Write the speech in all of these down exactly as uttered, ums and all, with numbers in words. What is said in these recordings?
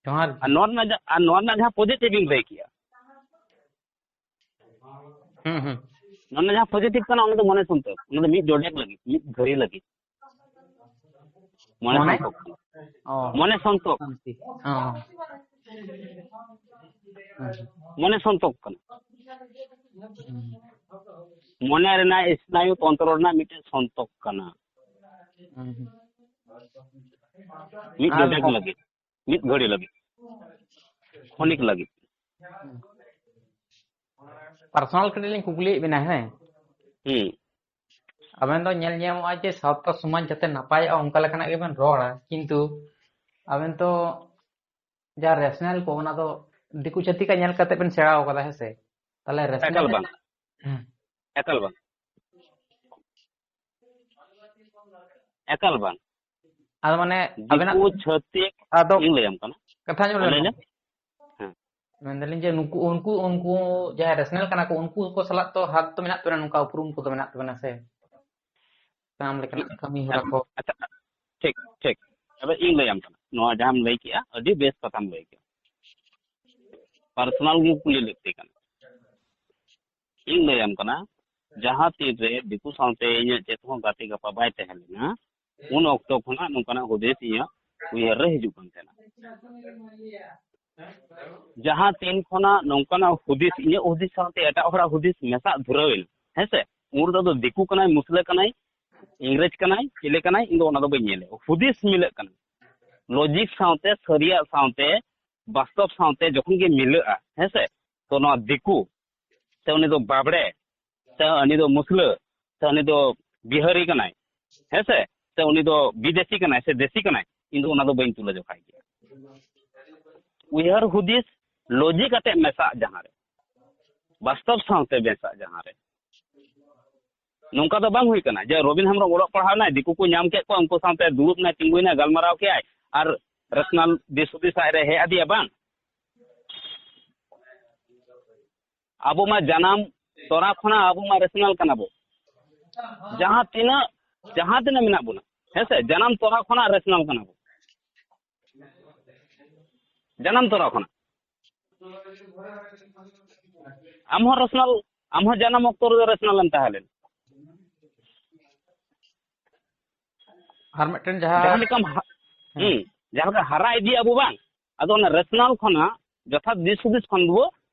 ᱡᱚᱦᱟᱨ ᱜᱮ᱾ ᱟᱨ ᱱᱚᱣᱟ ᱨᱮᱱᱟᱜ ᱡᱟ-, ᱟᱨ ᱱᱚᱣᱟ ᱨᱮᱱᱟᱜ ᱡᱟᱦᱟᱸ positive ᱤᱧ ᱞᱟᱹᱭ ᱠᱮᱜᱼᱟ, ᱦᱩᱸ, ᱦᱩᱸ᱾ ᱱᱚᱣᱟ ᱨᱮᱱᱟᱜ ᱡᱟᱦᱟᱸ positive ᱠᱟᱱᱟ, ᱚᱱᱟ ᱫᱚ ᱢᱚᱱᱮ ᱥᱚᱱᱛᱳᱠ, ᱚᱱᱟ ᱫᱚ ᱢᱤᱫ ᱰᱚᱸᱰᱮᱠ ᱞᱟᱹᱜᱤᱫ, ᱢᱤᱫ ᱜᱷᱟᱹᱲᱤ ᱞᱟᱹᱜᱤᱫ᱾ ᱢᱚᱱᱮ ᱢᱚᱱᱮ? ᱥᱚᱱᱛᱳᱠ ᱠᱟᱱᱟ᱾ ᱚ᱾ ᱢᱚᱱᱮ ᱥᱚᱱᱛᱳᱠ᱾ ᱥᱟᱱᱛᱤ᱾ ᱚ᱾ ᱦᱩᱸ᱾ ᱢᱚᱱᱮ ᱥᱚᱱᱛᱳᱠ ᱠᱟᱱᱟ᱾ ᱦᱩᱸ᱾ ᱢᱚᱱᱮ ᱨᱮᱱᱟᱜ ᱥᱱᱟᱭᱩ ᱛᱚᱱᱛᱨᱚ ᱨᱮᱱᱟᱜ ᱢᱤᱫᱴᱮᱱ ᱥᱚᱱᱛᱳᱠ ᱠᱟᱱᱟ᱾ ᱦᱩᱸ, ᱦᱩᱸ᱾ ᱢᱤᱫ ᱟᱨ ᱰᱚᱸᱰᱮᱠ ᱞᱟᱹᱜᱤᱫ, ᱢᱤᱫ ᱜᱷᱟᱹᱲᱤ ᱞᱟᱹᱜᱤᱫ, ᱠᱷᱚᱱᱤᱠ ᱞᱟᱹᱜᱤᱫ᱾ ᱯᱟᱨᱥᱚᱱᱟᱞ ᱠᱟᱹᱴᱤᱡ ᱞᱤᱧ ᱠᱩᱠᱞᱤᱭᱮᱫ ᱵᱮᱱᱟ, ᱦᱮᱸ? ᱦᱩᱸ᱾ ᱟᱵᱮᱱ ᱫᱚ ᱧᱮᱞ ᱧᱟᱢᱚᱜᱼᱟ ᱡᱮ ᱥᱟᱶᱛᱟ ᱥᱚᱢᱟᱡᱽ ᱡᱟᱛᱮ ᱱᱟᱯᱟᱭᱚᱜᱼᱟ, ᱚᱱᱠᱟ ᱞᱮᱠᱟᱱᱟᱜ ᱜᱮᱵᱮᱱ ᱨᱚᱲᱟ, ᱠᱤᱱᱛᱩ ᱟᱵᱮᱱ ᱛᱚ ᱡᱟ ᱨᱮᱥᱱᱟᱞ ᱠᱚ, ᱚᱱᱟ ᱫᱚ ᱫᱤᱠᱩ ᱪᱷᱟᱹᱛᱤᱠᱟᱜ ᱧᱮᱞ ᱠᱟᱛᱮ ᱵᱮᱱ ᱥᱮᱬᱟᱣ ᱠᱟᱫᱟ, ᱦᱮᱸ ᱥᱮ? ᱛᱟᱦᱞᱮ ᱨᱮᱥᱱᱟᱞ ᱮᱠᱟᱞ ᱵᱟᱝ᱾ ᱦᱮᱸ᱾ ᱮᱠᱟᱞ ᱵᱟᱝ᱾ ᱮᱠᱟᱞ ᱵᱟᱝ᱾ ᱟᱫᱚ ᱢᱟᱱᱮ ᱟᱵᱮᱱᱟᱜ ᱫᱤᱠᱩ ᱪᱷᱟᱹᱛᱤᱠ ᱟᱫᱚ ᱤᱧ ᱞᱟᱹᱭᱟᱢ ᱠᱟᱱᱟ᱾ ᱠᱟᱛᱷᱟ ᱟᱸᱡᱚᱢ ᱦᱮᱸ, ᱞᱮᱵᱮᱱ ᱞᱟᱹᱭ ᱞᱮ᱾ ᱜᱚᱢᱠᱮ᱾ ᱦᱮᱸ᱾ ᱢᱮᱱᱫᱟᱞᱤᱧ ᱡᱮ ᱱᱩᱠᱩ, ᱩᱱᱠᱩ, ᱩᱱᱠᱩ ᱡᱟᱦᱟᱸᱭ ᱨᱮᱥᱱᱟᱞ ᱠᱟᱱᱟ ᱠᱚ, ᱩᱱᱠᱩ ᱠᱚ ᱥᱟᱞᱟᱜ ᱛᱚ ᱦᱟᱛ ᱫᱚ ᱢᱮᱱᱟᱜ ᱛᱟᱵᱮᱱᱟ, ᱱᱚᱝᱠᱟ ᱩᱯᱨᱩᱢ ᱠᱚᱫᱚ ᱢᱮᱱᱟᱜ ᱛᱟᱵᱮᱱᱟ ᱥᱮ? ᱥᱟᱱᱟᱢ ᱞᱮᱠᱟᱱᱟᱜ ᱠᱟᱹᱢᱤ ᱦᱚᱨᱟ ᱠᱚ᱾ ᱟᱪᱪᱷᱟ, ᱴᱷᱤᱠ, ᱴᱷᱤᱠ᱾ ᱟᱫᱚ ᱤᱧ ᱞᱟᱹᱭᱟᱢ ᱠᱟᱱᱟ, ᱱᱚᱣᱟ ᱡᱟᱦᱟᱸᱢ ᱞᱟᱹᱭ ᱠᱮᱜᱼᱟ, ᱟᱹᱰᱤ ᱵᱮᱥ ᱠᱟᱛᱷᱟᱢ ᱞᱟᱹᱭ ᱠᱮᱜᱼᱟ᱾ ᱯᱟᱨᱥᱚᱱᱟᱞ ᱜᱮ ᱠᱩᱞᱤ ᱞᱟᱹᱠᱛᱤ ᱠᱟᱱᱟ᱾ ᱤᱧ ᱞᱟᱹᱭᱟᱢ ᱠᱟᱱᱟ, ᱡᱟᱦᱟᱸ ᱛᱤᱱᱨᱮ ᱫᱤᱠᱩ ᱥᱟᱶᱛᱮ ᱤᱧᱟᱹᱜ ᱪᱮᱫ ᱦᱚᱸ ᱜᱟᱛᱮ ᱜᱟᱯᱟ ᱵᱟᱭ ᱛᱟᱦᱮᱸ ᱞᱮᱱᱟ, ᱩᱱ ᱚᱠᱛᱚ ᱠᱷᱚᱱᱟᱜ ᱱᱚᱝᱠᱟᱱᱟᱜ ᱦᱩᱫᱤᱥ ᱤᱧᱟᱹᱜ ᱩᱭᱦᱟᱹᱨ ᱨᱮ ᱦᱤᱡᱩᱜ ᱠᱟᱱ ᱛᱟᱦᱮᱱᱟ᱾ ᱡᱟᱦᱟᱸ ᱛᱤᱱ ᱠᱷᱚᱱᱟᱜ ᱱᱚᱝᱠᱟᱱᱟᱜ ᱦᱩᱫᱤᱥ, ᱤᱧᱟᱹᱜ ᱦᱩᱫᱤᱥ ᱥᱟᱶᱛᱮ ᱮᱴᱟᱜ ᱦᱚᱲᱟᱜ ᱦᱩᱫᱤᱥ ᱢᱮᱥᱟᱜ ᱫᱷᱩᱨᱟᱹᱣ ᱮᱱᱟ, ᱦᱮᱸ ᱥᱮ? ᱩᱱ ᱨᱮᱫᱚ ᱫᱤᱠᱩ ᱠᱟᱱᱟᱭ, ᱢᱩᱥᱞᱟᱹ ᱠᱟᱱᱟᱭ, ᱤᱝᱨᱮᱡᱽ ᱠᱟᱱᱟᱭ, ᱪᱤᱞᱤ ᱠᱟᱱᱟᱭ, ᱤᱧ ᱫᱚ ᱚᱱᱟ ᱫᱚ ᱵᱟᱹᱧ ᱧᱮᱞᱮᱫ᱾ ᱦᱩᱫᱤᱥ ᱢᱤᱞᱟᱹᱜ ᱠᱟᱱᱟ, ᱞᱚᱡᱤᱠ ᱥᱟᱶᱛᱮ, ᱥᱟᱹᱨᱤᱭᱟᱜ ᱥᱟᱶᱛᱮ, ᱵᱟᱥᱛᱚᱵ ᱥᱟᱶᱛᱮ ᱡᱚᱠᱷᱚᱱ ᱜᱮ ᱢᱤᱞᱟᱹᱜᱼᱟ, ᱦᱮᱸ ᱥᱮ, ᱛᱚ ᱱᱚᱣᱟ ᱫᱤᱠᱩ ᱥᱮ ᱩᱱᱤ ᱫᱚ ᱵᱟᱵᱽᱲᱮ ᱥᱮ ᱩᱱᱤ ᱫᱚ ᱢᱩᱥᱞᱟᱹ ᱥᱮ ᱩᱱᱤ ᱫᱚ ᱵᱤᱦᱟᱹᱨᱤ ᱠᱟᱱᱟᱭ, ᱦᱮᱸ ᱥᱮ, ᱥᱮ ᱩᱱᱤ ᱫᱚ ᱵᱤᱫᱮᱥᱤ ᱠᱟᱱᱟᱭ ᱥᱮ ᱫᱮᱥᱤ ᱠᱟᱱᱟᱭ, ᱤᱧ ᱫᱚ ᱚᱱᱟ ᱫᱚ ᱵᱟᱹᱧ ᱛᱩᱞᱟᱹ ᱡᱚᱠᱷᱟᱭ ᱜᱮᱭᱟ᱾ ᱩᱭᱦᱟᱹᱨ ᱦᱩᱫᱤᱥ ᱞᱚᱡᱤᱠ ᱟᱛᱮ ᱢᱮᱥᱟᱜ ᱡᱟᱦᱟᱸ ᱨᱮ, ᱵᱟᱥᱛᱚᱵ ᱥᱟᱶᱛᱮ ᱢᱮᱥᱟᱜ ᱡᱟᱦᱟᱸ ᱨᱮ, ᱱᱚᱝᱠᱟ ᱫᱚ ᱵᱟᱝ ᱦᱩᱭ ᱠᱟᱱᱟ ᱡᱮ ᱨᱚᱵᱤᱱ ᱦᱮᱢᱵᱨᱚᱢ ᱚᱞᱚᱜ ᱯᱟᱲᱦᱟᱣ ᱮᱱᱟᱭ, ᱫᱤᱠᱩ ᱠᱚ ᱧᱟᱢ ᱠᱮᱫ ᱠᱚᱣᱟ, ᱩᱱᱠᱩ ᱥᱟᱶᱛᱮ ᱫᱩᱲᱩᱵ ᱮᱱᱟᱭ, ᱛᱤᱸᱜᱩᱭᱮᱱᱟᱭ, ᱜᱟᱞᱢᱟᱨᱟᱣ ᱠᱮᱜᱼᱟᱭ, ᱟᱨ ᱨᱮᱥᱱᱟᱞ ᱫᱤᱥ ᱦᱩᱫᱤᱥ ᱟᱡ ᱨᱮ ᱦᱮᱡ ᱟᱫᱮᱭᱟ? ᱵᱟᱝ᱾ ᱟᱵᱚ ᱢᱟ ᱡᱟᱱᱟᱢ ᱛᱚᱨᱟ ᱠᱷᱚᱱᱟᱜ ᱟᱵᱚ ᱢᱟ ᱨᱮᱥᱱᱟᱞ ᱠᱟᱱᱟ ᱵᱚ᱾ ᱡᱟᱦᱟᱸ ᱛᱤᱱᱟᱹᱜ, ᱡᱟᱦᱟᱸ ᱛᱤᱱᱟᱹᱜ ᱢᱮᱱᱟᱜ ᱵᱚᱱᱟ, ᱦᱮᱸ ᱥᱮ, ᱡᱟᱱᱟᱢ ᱛᱚᱨᱟ ᱠᱷᱚᱱᱟᱜ ᱨᱮᱥᱱᱟᱞ ᱠᱟᱱᱟ ᱵᱚ᱾ ᱡᱟᱱᱟᱢ ᱛᱚᱨᱟ ᱠᱷᱚᱱᱟᱜ᱾ ᱟᱢ ᱦᱚᱸ ᱨᱮᱥᱱᱟᱞ, ᱟᱢ ᱦᱚᱸ ᱡᱟᱱᱟᱢ ᱚᱠᱛᱚ ᱨᱮᱫᱚ ᱨᱮᱥᱱᱟᱞ ᱮᱢ ᱛᱟᱦᱮᱸ ᱞᱮᱱᱟ᱾ ᱟᱨ ᱢᱤᱫᱴᱮᱱ ᱡᱟᱦᱟᱸ ᱡᱟᱦᱟᱸ ᱞᱮᱠᱟᱢ ᱦᱟ- ᱦᱩᱸ, ᱡᱟᱦᱟᱸ ᱞᱮᱠᱟ ᱦᱟᱨᱟ ᱤᱫᱤ ᱟᱵᱚ ᱵᱟᱝ, ᱟᱫᱚ ᱚᱱᱟ ᱨᱮᱥᱱᱟᱞ ᱠᱷᱚᱱᱟᱜ ᱡᱚᱛᱷᱟᱛ ᱫᱤᱥ ᱦᱩᱫᱤᱥ ᱠᱷᱚᱱ ᱫᱚᱵᱚ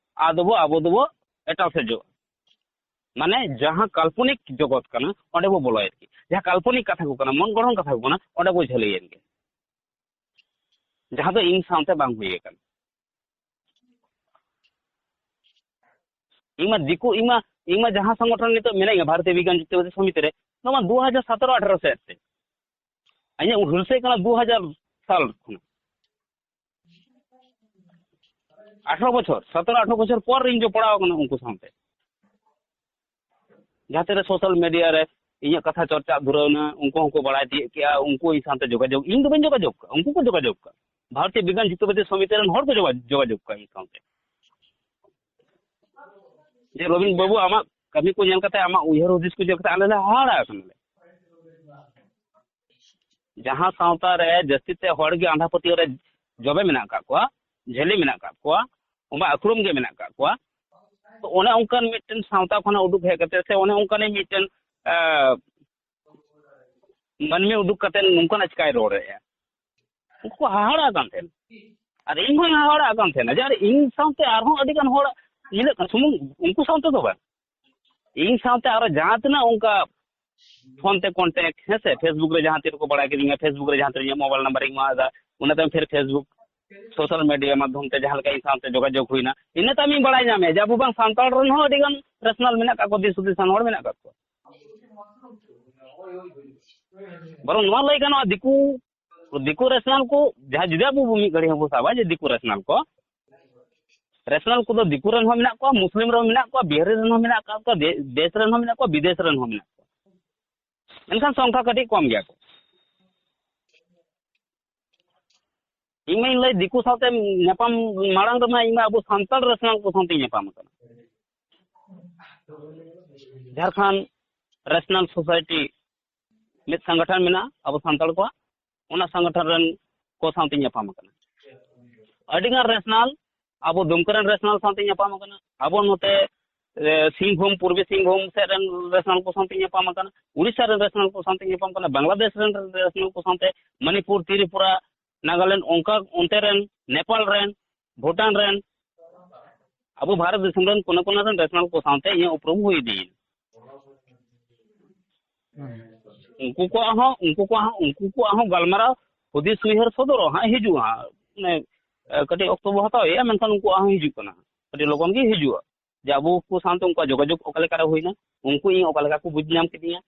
ᱟᱫᱚᱵᱚ ᱟᱵᱚ ᱫᱚᱵᱚ ᱮᱴᱟᱜ ᱥᱮᱫ ᱡᱚᱜᱼᱟ᱾ ᱢᱟᱱᱮ ᱡᱟᱦᱟᱸ ᱠᱟᱞᱯᱚᱱᱤᱠ ᱡᱚᱜᱚᱛ ᱠᱟᱱᱟ ᱚᱸᱰᱮ ᱵᱚ ᱵᱚᱞᱚᱭᱮᱱ ᱜᱮ, ᱡᱟᱦᱟᱸ ᱠᱟᱞᱯᱚᱱᱤᱠ ᱠᱟᱛᱷᱟ ᱠᱚ ᱠᱟᱱᱟ, ᱢᱚᱱ ᱜᱚᱲᱦᱚᱱ ᱠᱟᱛᱷᱟ ᱠᱚ ᱠᱟᱱᱟ, ᱚᱸᱰᱮ ᱵᱚ ᱡᱷᱟᱹᱞᱤᱭᱮᱱ ᱜᱮ, ᱡᱟᱦᱟᱸ ᱫᱚ ᱤᱧ ᱥᱟᱶᱛᱮ ᱵᱟᱝ ᱦᱩᱭ ᱟᱠᱟᱱᱟ᱾ ᱤᱧ ᱢᱟ ᱫᱤᱠᱩ, ᱤᱧ ᱢᱟ, ᱤᱧ ᱢᱟ ᱡᱟᱦᱟᱸ ᱥᱚᱝᱜᱚᱴᱷᱚᱱ ᱱᱤᱛᱚᱜ ᱢᱮᱱᱟᱹᱧᱟ, ᱵᱷᱟᱨᱚᱛᱤᱭᱚ ᱵᱤᱜᱽᱜᱟᱱ ᱡᱩᱠᱛᱤᱵᱟᱫᱤ ᱥᱚᱢᱤᱛᱤ ᱨᱮ, ᱱᱚᱣᱟ ᱫᱩ ᱦᱟᱡᱟᱨ ᱥᱚᱛᱨᱚ ᱟᱴᱷᱨᱚ ᱥᱮᱫ ᱛᱮ᱾ ᱤᱧᱟᱹᱜ ᱦᱩᱞᱥᱟᱹᱭ ᱠᱟᱱᱟ ᱫᱩ ᱦᱟᱡᱟᱨ ᱥᱟᱞ ᱠᱷᱚᱱ᱾ ᱟᱴᱷᱨᱚ ᱵᱚᱪᱷᱚᱨ, ᱥᱚᱛᱨᱚ ᱟᱴᱷᱨᱚ ᱵᱚᱪᱷᱚᱨ ᱯᱚᱨ ᱤᱧ ᱡᱚᱯᱲᱟᱣ ᱟᱠᱟᱱᱟ ᱩᱱᱠᱩ ᱥᱟᱶᱛᱮ᱾ ᱡᱟᱦᱟᱸ ᱛᱤᱱᱟᱹᱜ ᱥᱳᱥᱟᱞ ᱢᱤᱰᱤᱭᱟ ᱨᱮ ᱤᱧᱟᱹᱜ ᱠᱟᱛᱷᱟ ᱪᱚᱨᱪᱟ ᱫᱷᱩᱨᱟᱹᱣ ᱮᱱᱟ, ᱩᱱᱠᱩ ᱦᱚᱸᱠᱚ ᱵᱟᱲᱟᱭ ᱛᱤᱭᱳᱜ ᱠᱮᱜᱼᱟ, ᱩᱱᱠᱩ ᱤᱧ ᱥᱟᱶᱛᱮ ᱡᱳᱜᱟᱡᱳᱜᱽ, ᱤᱧ ᱫᱚ ᱵᱟᱹᱧ ᱡᱳᱜᱟᱡᱳᱜᱽ ᱠᱟᱜᱼᱟ, ᱩᱱᱠᱩ ᱠᱚ ᱡᱳᱜᱟᱡᱳᱜᱽ ᱠᱟᱜᱼᱟ᱾ ᱵᱷᱟᱨᱚᱛᱤᱭᱚ ᱵᱤᱜᱽᱜᱟᱱ ᱡᱩᱠᱛᱤᱵᱟᱫᱤ ᱥᱚᱢᱤᱛᱤ ᱨᱮᱱ ᱦᱚᱲ ᱠᱚ ᱡᱳᱜᱟ-, ᱡᱳᱜᱟᱡᱳᱜᱽ ᱠᱟᱜᱼᱟ ᱤᱧ ᱥᱟᱶᱛᱮ᱾ ᱡᱮ, "ᱨᱚᱵᱤᱱ ᱵᱟᱹᱵᱩ, ᱟᱢᱟᱜ ᱠᱟᱹᱢᱤ ᱠᱚ ᱧᱮᱞ ᱠᱟᱛᱮ, ᱟᱢᱟᱜ ᱩᱭᱦᱟᱹᱨ ᱦᱩᱫᱤᱥ ᱠᱚ ᱧᱮᱞ ᱠᱟᱛᱮ ᱟᱞᱮ ᱞᱮ ᱦᱟᱦᱟᱲᱟ ᱟᱠᱟᱱᱟᱞᱮ᱾" ᱡᱟᱦᱟᱸ ᱥᱟᱶᱛᱟ ᱨᱮ ᱡᱟᱹᱥᱛᱤ ᱛᱮ ᱦᱚᱲ ᱜᱮ ᱟᱸᱫᱷᱟ ᱯᱟᱹᱛᱭᱟᱹᱣ ᱨᱮ ᱡᱚᱵᱮ ᱢᱮᱱᱟᱜ ᱟᱠᱟᱫ ᱠᱚᱣᱟ, ᱡᱷᱟᱹᱞᱤ ᱢᱮᱱᱟᱜ ᱟᱠᱟᱫ ᱠᱚᱣᱟ, ᱚᱱᱟ ᱟᱠᱨᱚᱢ ᱜᱮ ᱢᱮᱱᱟᱜ ᱟᱠᱟᱫ ᱠᱚᱣᱟ, ᱛᱚ ᱚᱱᱮ ᱚᱱᱠᱟᱱ ᱢᱤᱫᱴᱮᱱ ᱥᱟᱶᱛᱟ ᱠᱷᱚᱱᱟᱜ ᱩᱰᱩᱠ ᱦᱮᱡ ᱠᱟᱛᱮ ᱥᱮ ᱚᱱᱮ ᱚᱱᱠᱟᱱᱤᱡ ᱢᱤᱫᱴᱮᱱ, ᱮ, ᱢᱟᱹᱱᱢᱤ ᱩᱰᱩᱠ ᱠᱟᱛᱮ ᱱᱚᱝᱠᱟᱱᱟᱜ ᱪᱤᱠᱟᱭ ᱨᱚᱲᱮᱫᱼᱟ? ᱩᱱᱠᱩ ᱠᱚ ᱦᱟᱦᱟᱲᱟ ᱠᱟᱱ ᱛᱟᱦᱮᱸᱱ, ᱟᱨ ᱤᱧ ᱦᱚᱸᱧ ᱦᱟᱦᱟᱲᱟ ᱠᱟᱱ ᱛᱟᱦᱮᱸᱱᱟ ᱡᱮ ᱟᱨ ᱤᱧ ᱥᱟᱶᱛᱮ ᱟᱨᱦᱚᱸ ᱟᱹᱰᱤ ᱜᱟᱱ ᱦᱚᱲ ᱧᱮᱞᱚᱜ ᱠᱟᱱᱟ, ᱥᱩᱢᱩᱝ ᱩᱱᱠᱩ ᱥᱟᱶᱛᱮ ᱫᱚ ᱵᱟᱝ, ᱤᱧ ᱥᱟᱶᱛᱮ ᱟᱨᱚ ᱡᱟᱦᱟᱸ ᱛᱤᱱᱟᱹᱜ ᱚᱱᱠᱟ ᱯᱷᱳᱱ ᱛᱮ ᱠᱚᱱᱴᱮᱠᱴ, ᱦᱮᱸ ᱥᱮ, Facebook ᱨᱮ ᱡᱟᱦᱟᱸ ᱛᱤᱱ ᱨᱮᱠᱚ ᱵᱟᱲᱟᱭ ᱠᱤᱫᱤᱧᱟ, Facebook ᱨᱮ ᱡᱟᱦᱟᱸ ᱛᱤᱱ ᱤᱧᱟᱹᱜ ᱢᱳᱵᱟᱭᱤᱞ ᱱᱟᱢᱵᱟᱨ ᱤᱧ ᱮᱢᱟᱫᱟ, ᱚᱱᱟ ᱛᱟᱭᱚᱢ ᱯᱷᱮᱨ Facebook ᱥᱳᱥᱟᱞ ᱢᱤᱰᱤᱭᱟ ᱢᱟᱫᱽᱫᱷᱚᱢ ᱛᱮ ᱡᱟᱦᱟᱸ ᱞᱮᱠᱟ ᱤᱧ ᱥᱟᱶᱛᱮ ᱡᱳᱜᱟᱡᱳᱜᱽ ᱦᱩᱭᱱᱟ, ᱤᱱᱟᱹ ᱛᱟᱭᱚᱢ ᱤᱧ ᱵᱟᱲᱟᱭ ᱧᱟᱢᱮᱫᱼᱟ ᱡᱮ ᱟᱵᱚ ᱵᱟᱝ ᱥᱟᱱᱛᱟᱲ ᱨᱮᱱ ᱦᱚᱸ ᱟᱹᱰᱤ ᱜᱟᱱ ᱨᱮᱥᱱᱟᱞ ᱢᱮᱱᱟᱜ ᱠᱟᱜ ᱠᱚᱣᱟ, ᱫᱤᱥ ᱦᱩᱫᱤᱥᱟᱱ ᱦᱚᱲ ᱢᱮᱱᱟᱜ ᱠᱟᱜ ᱠᱚᱣᱟ᱾ ᱵᱚᱨᱚᱝ ᱱᱚᱣᱟ ᱞᱟᱹᱭ ᱜᱟᱱᱚᱜᱼᱟ, ᱫᱤᱠᱩ, ᱫᱤᱠᱩ ᱨᱮᱥᱱᱟᱞ ᱠᱚ, ᱡᱟᱦᱟᱸ ᱡᱩᱫᱤ ᱟᱵᱚ ᱵᱚ ᱢᱤᱫ ᱜᱷᱟᱹᱲᱤ ᱦᱚᱸᱵᱚ ᱥᱟᱵᱟ ᱡᱮ ᱫᱤᱠᱩ ᱨᱮᱥᱱᱟᱞ ᱠᱚ, ᱨᱮᱥᱱᱟᱞ ᱠᱚᱫᱚ ᱫᱤᱠᱩ ᱨᱮᱱ ᱦᱚᱸ ᱢᱮᱱᱟᱜ ᱠᱚᱣᱟ, ᱢᱩᱥᱞᱤᱢ ᱨᱮᱦᱚᱸ ᱢᱮᱱᱟᱜ ᱠᱚᱣᱟ, ᱵᱤᱦᱟᱨᱤ ᱨᱮᱱ ᱦᱚᱸ ᱢᱮᱱᱟᱜ ᱟᱠᱟᱫ ᱠᱚᱣᱟ, ᱫᱮ-, ᱫᱮᱥ ᱨᱮᱱ ᱦᱚᱸ ᱢᱮᱱᱟᱜ ᱠᱚᱣᱟ, ᱵᱤᱫᱮᱥ ᱨᱮᱱ ᱦᱚᱸ ᱢᱮᱱᱟᱜ ᱠᱚᱣᱟ᱾ ᱢᱮᱱᱠᱷᱟᱱ ᱥᱚᱝᱠᱷᱟ ᱠᱟᱹᱴᱤᱡ ᱠᱚᱢ ᱜᱮᱭᱟ ᱠᱚ᱾ ᱤᱧ ᱢᱟᱧ ᱞᱟᱹᱭ, ᱫᱤᱠᱩ ᱥᱟᱶᱛᱮ ᱧᱟᱯᱟᱢ ᱢᱟᱲᱟᱝ ᱨᱮᱢᱟ ᱤᱧ ᱢᱟ ᱟᱵᱚ ᱥᱟᱱᱛᱟᱲ ᱨᱮᱥᱱᱟᱞ ᱠᱚ ᱥᱟᱶᱛᱮᱧ ᱧᱟᱯᱟᱢ ᱟᱠᱟᱱᱟ᱾ ᱡᱷᱟᱲᱠᱷᱚᱸᱰ ᱨᱮᱥᱱᱟᱞ ᱥᱳᱥᱟᱭᱴᱤ ᱢᱤᱫ ᱥᱚᱝᱜᱚᱴᱷᱚᱱ ᱢᱮᱱᱟᱜᱼᱟ ᱟᱵᱚ ᱥᱟᱱᱛᱟᱲ ᱠᱚᱣᱟᱜ, ᱚᱱᱟ ᱥᱚᱝᱜᱚᱴᱷᱚᱱ ᱨᱮᱱ ᱠᱚ ᱥᱟᱶᱛᱮᱧ ᱧᱟᱯᱟᱢ ᱟᱠᱟᱱᱟ᱾ ᱟᱹᱰᱤᱜᱟᱱ ᱨᱮᱥᱱᱟᱞ ᱟᱵᱚ ᱫᱩᱢᱠᱟᱹ ᱨᱮᱱ ᱨᱮᱥᱱᱟᱞ ᱥᱟᱶᱛᱮ ᱧᱟᱯᱟᱢ ᱟᱠᱟᱱᱟ, ᱟᱵᱚ ᱱᱚᱛᱮ ᱮ, ᱥᱤᱝᱵᱷᱩᱢ, ᱯᱩᱨᱵᱤ ᱥᱤᱝᱵᱷᱩᱢ ᱥᱮᱫ ᱨᱮᱱ ᱨᱮᱥᱱᱟᱞ ᱠᱚ ᱥᱟᱶᱛᱮ ᱧᱟᱯᱟᱢ ᱟᱠᱟᱱᱟ, ᱩᱲᱤᱥᱥᱟ ᱨᱮᱱ ᱨᱮᱥᱱᱟᱞ ᱠᱚ ᱥᱟᱶᱛᱮ ᱧᱟᱯᱟᱢ ᱟᱠᱟᱱᱟ, ᱵᱟᱝᱞᱟᱫᱮᱥ ᱨᱮᱱ ᱨᱮᱥᱱᱟᱞ ᱠᱚ ᱥᱟᱶᱛᱮ, ᱢᱚᱱᱤᱯᱩᱨ, ᱛᱨᱤᱯᱩᱨᱟ, ᱱᱟᱜᱟᱞᱮᱱᱰ, ᱚᱱᱠᱟ ᱚᱱᱛᱮ ᱨᱮᱱ, ᱱᱮᱯᱟᱞ ᱨᱮᱱ, ᱵᱷᱩᱴᱟᱱ ᱨᱮᱱ, ᱟᱵᱚ ᱵᱷᱟᱨᱚᱛ ᱫᱤᱥᱚᱢ ᱨᱮᱱ ᱠᱳᱱᱟ ᱠᱳᱱᱟ ᱨᱮᱱ ᱨᱮᱥᱱᱟᱞ ᱠᱚ ᱥᱟᱶᱛᱮ ᱤᱧᱟᱹᱜ ᱩᱯᱨᱩᱢ ᱦᱩᱭ ᱤᱫᱤᱭᱮᱱᱟ᱾ ᱦᱩᱸ᱾ ᱩᱱᱠᱩ ᱠᱚᱣᱟᱜ ᱦᱚᱸ ᱩᱱᱠᱩ ᱠᱚᱣᱟᱜ ᱦᱚᱸ ᱩᱱᱠᱩ ᱠᱚᱣᱟᱜ ᱦᱚᱸ ᱜᱟᱞᱢᱟᱨᱟᱣ ᱦᱩᱫᱤᱥ ᱩᱭᱦᱟᱹᱨ ᱥᱚᱫᱚᱨᱚᱜ ᱦᱟᱸᱜ ᱦᱤᱡᱩᱜᱼᱟ ᱦᱟᱸᱜ᱾ ᱢᱟᱱᱮ, ᱮ, ᱠᱟᱹᱴᱤᱡ ᱚᱠᱛᱚ ᱵᱚ ᱦᱟᱛᱟᱣᱮᱫᱼᱟ, ᱢᱮᱱᱠᱷᱟᱱ ᱩᱱᱠᱩᱣᱟᱜ ᱦᱚᱸ ᱦᱤᱡᱩᱜ ᱠᱟᱱᱟ, ᱟᱹᱰᱤ ᱞᱚᱜᱚᱱ ᱜᱮ ᱦᱤᱡᱩᱜᱼᱟ᱾ ᱡᱮ ᱟᱵᱚ ᱠᱚ ᱥᱟᱶᱛᱮ ᱩᱱᱠᱩᱣᱟᱜ ᱡᱳᱜᱟᱡᱳᱜᱽ ᱚᱠᱟ ᱞᱮᱠᱟᱨᱮ ᱦᱩᱭᱱᱟ, ᱩᱱᱠᱩ ᱤᱧ ᱚᱠᱟ ᱞᱮᱠᱟ ᱠᱚ ᱵᱩᱡᱽ ᱧᱟᱢ ᱠᱤᱫᱤᱧᱟ,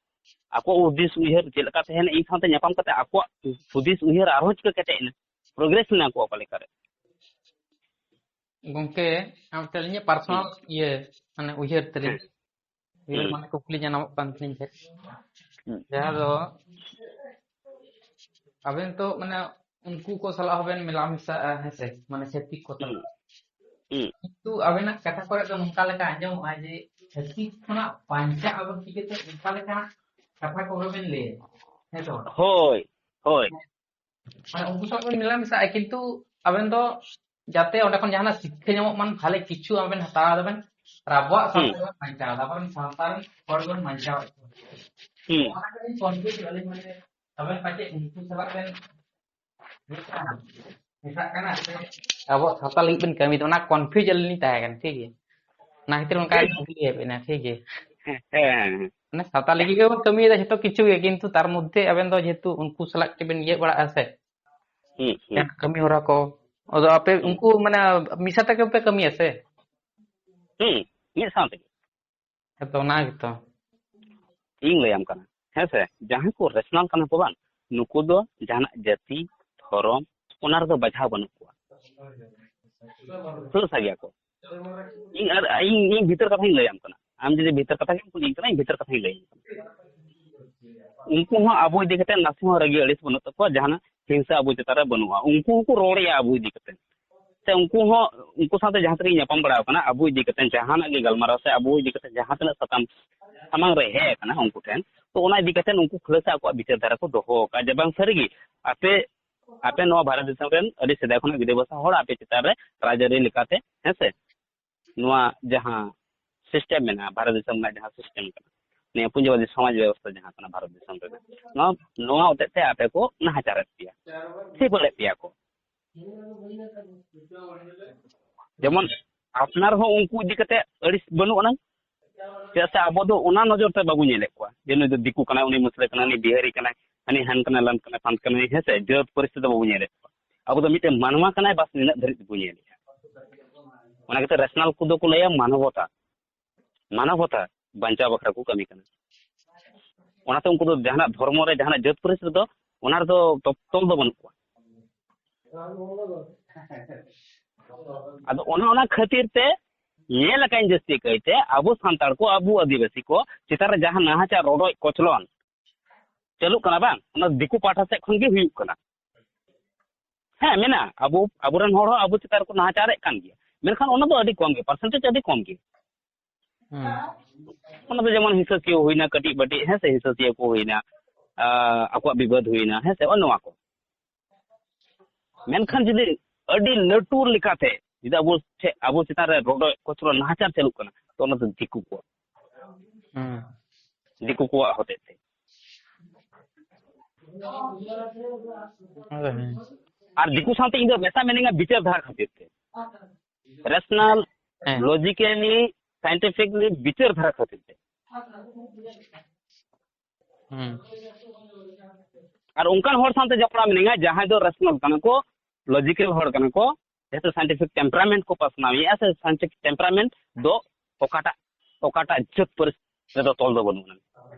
ᱟᱠᱚᱣᱟᱜ ᱦᱩᱫᱤᱥ ᱩᱭᱦᱟᱹᱨ ᱪᱮᱫ ᱞᱮᱠᱟ ᱛᱟᱦᱮᱱᱟ, ᱤᱧ ᱥᱟᱶᱛᱮ ᱧᱟᱯᱟᱢ ᱠᱟᱛᱮ ᱟᱠᱚᱣᱟᱜ ᱦᱩᱫᱤᱥ ᱩᱭᱦᱟᱹᱨ ᱟᱨᱦᱚᱸ ᱪᱤᱠᱟᱹ ᱠᱮᱴᱮᱡ ᱮᱱᱟ, ᱯᱨᱳᱜᱨᱮᱥ ᱮᱱᱟ ᱠᱚ ᱚᱠᱟ ᱞᱮᱠᱟᱨᱮ᱾ ᱜᱚᱝᱠᱮ, ᱟᱢ ᱴᱷᱮᱱ ᱤᱧᱟᱹᱜ ᱯᱟᱨᱥᱚᱱᱟᱞ ᱤᱭᱟᱹ, ᱢᱟᱱᱮ ᱩᱭᱦᱟᱹᱨ ᱛᱟᱹᱞᱤᱧ, ᱦᱮᱸ᱾ ᱩᱭᱦᱟᱹᱨ ᱦᱩᱸ᱾ ᱢᱟᱱᱮ ᱠᱩᱠᱞᱤ ᱡᱟᱱᱟᱢᱚᱜ ᱠᱟᱱ ᱛᱟᱹᱞᱤᱧ ᱛᱟᱦᱮᱸᱫ, ᱦᱩᱸ᱾ ᱡᱟᱦᱟᱸ ᱫᱚ ᱟᱵᱮᱱ ᱛᱚ ᱢᱟᱱᱮ ᱩᱱᱠᱩ ᱠᱚ ᱥᱟᱞᱟᱜ ᱦᱚᱸᱵᱮᱱ ᱢᱮᱞᱟ ᱢᱮᱥᱟᱜᱼᱟ, ᱦᱮᱸ ᱥᱮ, ᱢᱟᱱᱮ ᱪᱷᱟᱹᱛᱤᱠ ᱠᱚ ᱥᱟᱞᱟᱜ᱾ ᱦᱩᱸ᱾ ᱠᱤᱱᱛᱩ ᱟᱵᱮᱱᱟᱜ ᱠᱟᱛᱷᱟ ᱠᱚᱨᱮ ᱫᱚ ᱱᱚᱝᱠᱟ ᱞᱮᱠᱟ ᱟᱸᱡᱚᱢᱚᱜᱼᱟ ᱡᱮ ᱪᱷᱟᱹᱛᱤᱠ ᱠᱷᱚᱱᱟᱜ ᱵᱟᱧᱪᱟᱜ ᱟᱵᱚᱱ ᱪᱤᱠᱟᱹᱛᱮ, ᱚᱱᱠᱟ ᱞᱮᱠᱟᱱᱟᱜ ᱠᱟᱛᱷᱟ ᱠᱚ ᱵᱮᱱ ᱞᱟᱹᱭᱟ, ᱦᱮᱸ ᱥᱮ ᱵᱟᱝ? ᱦᱳᱭ, ᱦᱳᱭ᱾ ᱢᱟᱱᱮ ᱩᱱᱠᱩ ᱥᱟᱞᱟᱜ ᱵᱮᱱ ᱢᱮᱞᱟ ᱢᱮᱥᱟᱜᱼᱟ, ᱠᱤᱱᱛᱩ ᱟᱵᱮᱱ ᱫᱚ ᱡᱟᱛᱮ ᱚᱸᱰᱮ ᱠᱷᱚᱱ ᱡᱟᱦᱟᱱᱟᱜ ᱥᱤᱠᱠᱷᱟ ᱧᱟᱢᱚᱜ ᱢᱟ, ᱵᱷᱟᱞᱮ ᱠᱤᱪᱷᱩ ᱟᱵᱮᱱ ᱦᱟᱛᱟᱣ ᱫᱟᱵᱮᱱ, ᱟᱨ ᱟᱵᱚᱣᱟᱜ ᱦᱩᱸ᱾ ᱥᱟᱱᱛᱟᱲ ᱵᱚᱱ ᱵᱟᱧᱪᱟᱣ ᱫᱟ, ᱟᱵᱚᱨᱮᱱ ᱥᱟᱱᱛᱟᱲ ᱦᱚᱲ ᱵᱚᱱ ᱵᱟᱧᱪᱟᱣᱮᱫ ᱠᱚᱣᱟ᱾ ᱦᱩᱸ᱾ ᱚᱱᱟ ᱠᱟᱹᱴᱤᱡ ᱠᱚᱱᱯᱷᱤᱭᱩᱡᱽ ᱟᱹᱞᱤᱧ, ᱢᱟᱱᱮ ᱟᱵᱮᱱ ᱯᱟᱪᱮᱫ ᱩᱱᱠᱩ ᱥᱟᱞᱟᱜ ᱵᱮᱱ ᱢᱮᱥᱟᱜ ᱠᱟᱱᱟ ᱥᱮ ᱟᱵᱚᱣᱟᱜ ᱥᱟᱶᱛᱟ ᱞᱟᱹᱜᱤᱫ ᱵᱮᱱ ᱠᱟᱹᱢᱤᱭᱮᱫᱟ, ᱚᱱᱟ ᱠᱚᱱᱯᱷᱤᱭᱩᱡᱽ ᱟᱹᱞᱤᱧ ᱞᱤᱧ ᱛᱟᱦᱮᱸ ᱠᱟᱱᱟ, ᱴᱷᱤᱠ ᱜᱮᱭᱟ? ᱚᱱᱟ ᱠᱷᱟᱹᱛᱤᱨ ᱚᱱᱠᱟ ᱦᱮᱸ᱾ ᱞᱤᱧ ᱠᱩᱞᱤᱭᱮᱫ ᱵᱮᱱᱟ, ᱴᱷᱤᱠ ᱜᱮᱭᱟ? ᱦᱮᱸ, ᱦᱮᱸ, ᱦᱮᱸ᱾ ᱢᱟᱱᱮ ᱥᱟᱶᱛᱟ ᱞᱟᱹᱜᱤᱫ ᱜᱮᱵᱚᱱ ᱠᱟᱹᱢᱤᱭᱮᱫᱟ ᱡᱷᱚᱛᱚ ᱠᱤᱪᱷᱩ ᱜᱮ, ᱠᱤᱱᱛᱩ ᱛᱟᱨ ᱢᱚᱫᱽᱫᱷᱮ ᱟᱵᱮᱱ ᱫᱚ ᱡᱮᱦᱮᱛᱩ ᱩᱱᱠᱩ ᱥᱟᱞᱟᱜ ᱜᱮᱵᱮᱱ ᱤᱭᱟᱹ ᱵᱟᱲᱟᱜᱼᱟ ᱥᱮ, ᱦᱩᱸ, ᱦᱩᱸ, ᱠᱟᱹᱢᱤ ᱦᱚᱨᱟ ᱠᱚ, ᱟᱫᱚ ᱟᱯᱮ ᱦᱩᱸ᱾ ᱩᱱᱠᱩ ᱢᱟᱱᱮ ᱢᱤᱫ ᱥᱟᱶ ᱛᱮᱜᱮ ᱯᱮ ᱠᱟᱹᱢᱤᱭᱟ ᱥᱮ? ᱦᱩᱸ, ᱢᱤᱫ ᱥᱟᱶ ᱛᱮᱜᱮ᱾ ᱦᱮᱸ ᱛᱚ, ᱚᱱᱟ ᱜᱮᱛᱚ᱾ ᱤᱧ ᱞᱟᱹᱭᱟᱢ ᱠᱟᱱᱟ, ᱦᱮᱸ ᱥᱮ, ᱡᱟᱦᱟᱸᱭ ᱠᱚ ᱨᱮᱥᱱᱟᱞ ᱠᱟᱱᱟ ᱠᱚ ᱵᱟᱝ, ᱱᱩᱠᱩ ᱫᱚ ᱡᱟᱦᱟᱱᱟᱜ ᱡᱟᱹᱛᱤ, ᱫᱷᱚᱨᱚᱢ, ᱚᱱᱟ ᱨᱮᱫᱚ ᱵᱟᱡᱷᱟᱣ ᱵᱟᱹᱱᱩᱜ ᱠᱚᱣᱟ᱾ ᱠᱷᱩᱞᱟᱹᱥᱟ ᱜᱮᱭᱟ ᱠᱚ᱾ ᱤᱧ ᱟᱨ ᱤᱧ, ᱤᱧ ᱵᱷᱤᱛᱟᱹᱨ ᱠᱟᱛᱷᱟᱧ ᱞᱟᱹᱭᱟᱢ ᱠᱟᱱᱟ, ᱟᱢ ᱡᱩᱫᱤ ᱵᱷᱤᱛᱟᱹᱨ ᱠᱟᱛᱷᱟ ᱜᱮᱢ ᱠᱩᱞᱤᱧ ᱠᱟᱱᱟ, ᱤᱧ ᱵᱷᱤᱛᱟᱹᱨ ᱠᱟᱛᱷᱟᱧ ᱞᱟᱹᱭᱟᱢ ᱠᱟᱱᱟ᱾ ᱩᱱᱠᱩ ᱦᱚᱸ ᱟᱵᱚ ᱤᱫᱤ ᱠᱟᱛᱮ ᱱᱟᱥᱮ ᱦᱚᱸ ᱨᱟᱹᱜᱤ ᱟᱹᱲᱤᱥ ᱵᱟᱹᱱᱩᱜ ᱛᱟᱠᱚᱣᱟ, ᱡᱟᱦᱟᱱᱟᱜ ᱦᱤᱝᱥᱟ ᱟᱵᱚ ᱪᱮᱛᱟᱱ ᱨᱮ ᱵᱟᱹᱱᱩᱜᱼᱟ᱾ ᱩᱱᱠᱩ ᱦᱚᱸᱠᱚ ᱨᱚᱲᱮᱜᱼᱟ ᱟᱵᱚ ᱤᱫᱤ ᱠᱟᱛᱮ, ᱥᱮ ᱩᱱᱠᱩ ᱦᱚᱸ, ᱩᱱᱠᱩ ᱥᱟᱶᱛᱮ ᱡᱟᱦᱟᱸ ᱛᱤᱱᱟᱹᱜ ᱤᱧ ᱧᱟᱯᱟᱢ ᱵᱟᱲᱟ ᱟᱠᱟᱱᱟ, ᱟᱵᱚ ᱤᱫᱤ ᱠᱟᱛᱮ ᱡᱟᱦᱟᱱᱟᱜ ᱜᱮ ᱜᱟᱞᱢᱟᱨᱟᱣ ᱥᱮ ᱟᱵᱚ ᱤᱫᱤ ᱠᱟᱛᱮ ᱡᱟᱦᱟᱸ ᱛᱤᱱᱟᱹᱜ ᱥᱟᱛᱟᱢ ᱥᱟᱢᱟᱝ ᱨᱮ ᱦᱮᱡ ᱟᱠᱟᱱᱟ ᱩᱱᱠᱩ ᱴᱷᱮᱱ, ᱛᱚ ᱚᱱᱟ ᱤᱫᱤ ᱠᱟᱛᱮ ᱩᱱᱠᱩ ᱠᱷᱩᱞᱟᱹᱥᱟ ᱟᱠᱚᱣᱟᱜ ᱵᱤᱪᱟᱹᱨ ᱫᱷᱟᱨᱟ ᱠᱚ ᱫᱚᱦᱚ ᱟᱠᱟᱫᱼᱟ ᱡᱮ ᱵᱟᱝ ᱥᱟᱹᱨᱤᱜᱮ ᱟᱯᱮ ᱟᱯᱮ ᱱᱚᱣᱟ ᱵᱷᱟᱨᱚᱛ ᱫᱤᱥᱚᱢ ᱨᱮᱱ ᱟᱹᱰᱤ ᱥᱮᱫᱟᱭ ᱠᱷᱚᱱᱟᱜ ᱜᱤᱨᱟᱹᱵᱟᱥᱟ ᱦᱚᱲ, ᱟᱯᱮ ᱪᱮᱛᱟᱱ ᱨᱮ ᱨᱟᱡᱽᱟᱹᱨᱤ ᱞᱮᱠᱟᱛᱮ, ᱦᱮᱸ ᱥᱮ, ᱱᱚᱣᱟ ᱡᱟᱦᱟᱸ ᱥᱤᱥᱴᱮᱢ ᱢᱮᱱᱟᱜᱼᱟ, ᱵᱷᱟᱨᱚᱛ ᱫᱤᱥᱚᱢ ᱨᱮᱱᱟᱜ ᱡᱟᱦᱟᱸ ᱥᱤᱥᱴᱮᱢ ᱠᱟᱱᱟ, ᱱᱤᱭᱟᱹ ᱯᱩᱸᱡᱤᱵᱟᱫᱤ ᱥᱚᱢᱟᱡᱽ ᱵᱮᱵᱚᱥᱛᱷᱟ ᱡᱟᱦᱟᱸ ᱠᱟᱱᱟ ᱵᱷᱟᱨᱚᱛ ᱫᱤᱥᱚᱢ ᱨᱮᱱᱟᱜ, ᱱᱚᱣᱟ, ᱱᱚᱣᱟ ᱦᱚᱛᱮᱡ ᱛᱮ ᱟᱯᱮ ᱠᱚ ᱱᱟᱦᱟᱪᱟᱨᱮᱫ ᱯᱮᱭᱟ, ᱥᱤᱵᱟᱹᱲᱮᱫ ᱯᱮᱭᱟ ᱠᱚ᱾ ᱡᱮᱢᱚᱱ ᱟᱯᱱᱟᱨ ᱦᱚᱸ ᱩᱱᱠᱩ ᱤᱫᱤ ᱠᱟᱛᱮ ᱟᱹᱲᱤᱥ ᱵᱟᱹᱱᱩᱜ ᱟᱱᱟᱝ, ᱪᱮᱫᱟᱜ ᱥᱮ ᱟᱵᱚ ᱫᱚ ᱚᱱᱟ ᱱᱚᱡᱚᱨ ᱛᱮ ᱵᱟᱵᱚ ᱧᱮᱞᱮᱫ ᱠᱚᱣᱟ ᱡᱮ ᱱᱩᱭ ᱫᱚ ᱫᱤᱠᱩ ᱠᱟᱱᱟᱭ, ᱩᱱᱤ ᱢᱩᱥᱞᱟᱹ ᱠᱟᱱᱟᱭ, ᱩᱱᱤ ᱵᱤᱦᱟᱨᱤ ᱠᱟᱱᱟᱭ, ᱦᱟᱹᱱᱤ ᱦᱟᱱ ᱠᱟᱱᱟᱭ, ᱞᱟᱱ ᱠᱟᱱᱟᱭ, ᱯᱷᱟᱱ ᱠᱟᱱᱟᱭ, ᱦᱮᱸ ᱥᱮ, ᱡᱟᱹᱛ ᱯᱟᱹᱨᱤᱥ ᱛᱮᱫᱚ ᱵᱟᱵᱚ ᱧᱮᱞᱮᱫ ᱠᱚᱣᱟ᱾ ᱟᱵᱚ ᱫᱚ ᱢᱤᱫᱴᱮᱱ ᱢᱟᱱᱣᱟ ᱠᱟᱱᱟᱭ, ᱵᱟᱥ ᱱᱤᱱᱟᱹᱜ ᱫᱷᱟᱹᱨᱤᱡ ᱵᱚ ᱧᱮᱞᱮᱫᱼᱟ᱾ ᱚᱱᱟ ᱠᱷᱟᱹᱛᱤᱨ ᱨᱮᱥᱱᱟᱞ ᱠᱚᱫᱚ ᱠᱚ ᱞᱟᱹᱭᱟ ᱢᱟᱱᱚᱵᱚᱛᱟ, ᱢᱟᱱᱚᱵᱚᱛᱟ ᱵᱟᱧᱪᱟᱣ ᱵᱟᱠᱷᱨᱟ ᱠᱚ ᱠᱟᱹᱢᱤ ᱠᱟᱱᱟ᱾ ᱚᱱᱟᱛᱮ ᱩᱱᱠᱩ ᱫᱚ ᱡᱟᱦᱟᱱᱟᱜ ᱫᱷᱚᱨᱢᱚ ᱨᱮ, ᱡᱟᱦᱟᱱᱟᱜ ᱡᱟᱹᱛ ᱯᱟᱹᱨᱤᱥ ᱨᱮᱫᱚ ᱚᱱᱟ ᱨᱮᱫᱚ ᱛᱚ-, ᱛᱚᱞ ᱫᱚ ᱵᱟᱹᱱᱩᱜ ᱠᱚᱣᱟ᱾ ᱟᱫᱚ ᱚᱱᱮ ᱚᱱᱟ ᱠᱷᱟᱹᱛᱤᱨ ᱛᱮ ᱧᱮᱞ ᱟᱠᱟᱫᱟᱹᱧ ᱡᱟᱹᱥᱛᱤ ᱠᱟᱭᱛᱮ ᱟᱵᱚ ᱥᱟᱱᱛᱟᱲ ᱠᱚ, ᱟᱵᱚ ᱟᱹᱫᱤᱵᱟᱹᱥᱤ ᱠᱚ ᱪᱮᱛᱟᱱ ᱨᱮ ᱡᱟᱦᱟᱸ ᱱᱟᱦᱟᱪᱟᱨ, ᱨᱚᱰᱚᱡ ᱠᱚᱪᱞᱚᱱ ᱪᱟᱹᱞᱩᱜ ᱠᱟᱱᱟ ᱵᱟᱝ, ᱚᱱᱟ ᱫᱤᱠᱩ ᱯᱟᱦᱴᱟ ᱥᱮᱫ ᱠᱷᱚᱱ ᱜᱮ ᱦᱩᱭᱩᱜ ᱠᱟᱱᱟ᱾ ᱦᱮᱸ, ᱢᱮᱱᱟᱜᱼᱟ, ᱟᱵᱚ, ᱟᱵᱚᱨᱮᱱ ᱦᱚᱲ ᱦᱚᱸ ᱟᱵᱚ ᱪᱮᱛᱟᱱ ᱨᱮᱠᱚ ᱱᱟᱦᱟᱪᱟᱨᱮᱫ ᱠᱟᱱ ᱜᱮᱭᱟ, ᱢᱮᱱᱠᱷᱟᱱ ᱚᱱᱟ ᱫᱚ ᱟᱹᱰᱤ ᱠᱚᱢ ᱜᱮ, ᱯᱟᱨᱥᱮᱱᱴᱮᱡᱽ ᱟᱹᱰᱤ ᱠᱚᱢ ᱜᱮ᱾ ᱦᱩᱸ᱾ ᱚᱱᱟ ᱫᱚ ᱡᱮᱢᱚᱱ ᱦᱤᱸᱥᱟᱹ ᱥᱤᱭᱟᱹ ᱦᱩᱭᱱᱟ, ᱠᱟᱹᱴᱤᱡ ᱵᱟᱹᱴᱤᱡ, ᱦᱮᱸ ᱥᱮ, ᱦᱤᱸᱥᱟᱹ ᱥᱤᱭᱟᱹ ᱠᱚ ᱦᱩᱭᱱᱟ, ᱟᱨ ᱟᱠᱚᱣᱟᱜ ᱵᱤᱵᱟᱹᱫ ᱦᱩᱭᱱᱟ, ᱦᱮᱸ ᱥᱮ, ᱱᱚᱜᱼᱚ ᱱᱚᱣᱟ ᱠᱚ᱾ ᱢᱮᱱᱠᱷᱟᱱ ᱡᱩᱫᱤ ᱟᱹᱰᱤ ᱞᱟᱹᱴᱩ ᱞᱮᱠᱟᱛᱮ ᱡᱩᱫᱤ ᱟᱵᱚ ᱴᱷᱮ-, ᱟᱵᱚ ᱪᱮᱛᱟᱱ ᱨᱮ ᱨᱚᱰᱚᱡ ᱠᱚᱪᱞᱚᱱ ᱱᱟᱦᱟᱪᱟᱨ ᱪᱟᱹᱞᱩᱜ ᱠᱟᱱᱟ, ᱛᱚ ᱚᱱᱟ ᱫᱚ ᱫᱤᱠᱩ ᱠᱚᱣᱟᱜ, ᱦᱩᱸ᱾ ᱫᱤᱠᱩ ᱠᱚᱣᱟᱜ ᱦᱚᱛᱮᱡ ᱛᱮ᱾ ᱟᱫᱚ ᱦᱮᱸ᱾ ᱟᱨ ᱫᱤᱠᱩ ᱥᱟᱶᱛᱮ ᱤᱧ ᱫᱚ ᱢᱮᱥᱟ ᱢᱤᱱᱟᱹᱧᱟ ᱵᱤᱪᱟᱹᱨ ᱫᱷᱟᱨᱟ ᱠᱷᱟᱹᱛᱤᱨ ᱛᱮ, ᱨᱮᱥᱱᱟᱞ, ᱦᱮᱸ᱾ ᱞᱚᱡᱤᱠᱮᱞᱤ, ᱥᱟᱭᱮᱱᱴᱤᱯᱷᱤᱠᱞᱤ ᱵᱤᱪᱟᱹᱨ ᱫᱷᱟᱨᱟ ᱠᱷᱟᱹᱛᱤᱨ ᱛᱮ᱾ ᱦᱩᱸ᱾ ᱟᱨ ᱚᱱᱠᱟᱱ ᱦᱚᱲ ᱥᱟᱶᱛᱮ ᱡᱚᱯᱲᱟᱣ ᱢᱤᱱᱟᱹᱧᱟ ᱡᱟᱦᱟᱸᱭ ᱫᱚ ᱨᱮᱥᱱᱟᱞ ᱠᱟᱱᱟ ᱠᱚ, ᱞᱚᱡᱤᱠᱮᱞ ᱦᱚᱲ ᱠᱟᱱᱟ ᱠᱚ, ᱡᱮᱦᱮᱛᱩ ᱥᱟᱭᱮᱱᱴᱤᱯᱷᱤᱠ ᱴᱮᱢᱯᱟᱨᱟᱢᱮᱱᱴ ᱠᱚ ᱯᱟᱥᱱᱟᱣᱮᱫᱼᱟ ᱥᱮ ᱥᱟᱭᱮᱱᱴᱤᱯᱷᱤᱠ ᱴᱮᱢᱯᱟᱨᱟᱢᱮᱱᱴ ᱫᱚ ᱚᱠᱟᱴᱟᱜ, ᱚᱠᱟᱴᱟᱜ ᱡᱟᱹᱛ ᱯᱟᱹᱨᱤᱥ ᱨᱮᱫᱚ ᱛᱚᱞ ᱫᱚ ᱵᱟᱹᱱᱩᱜᱼᱟ,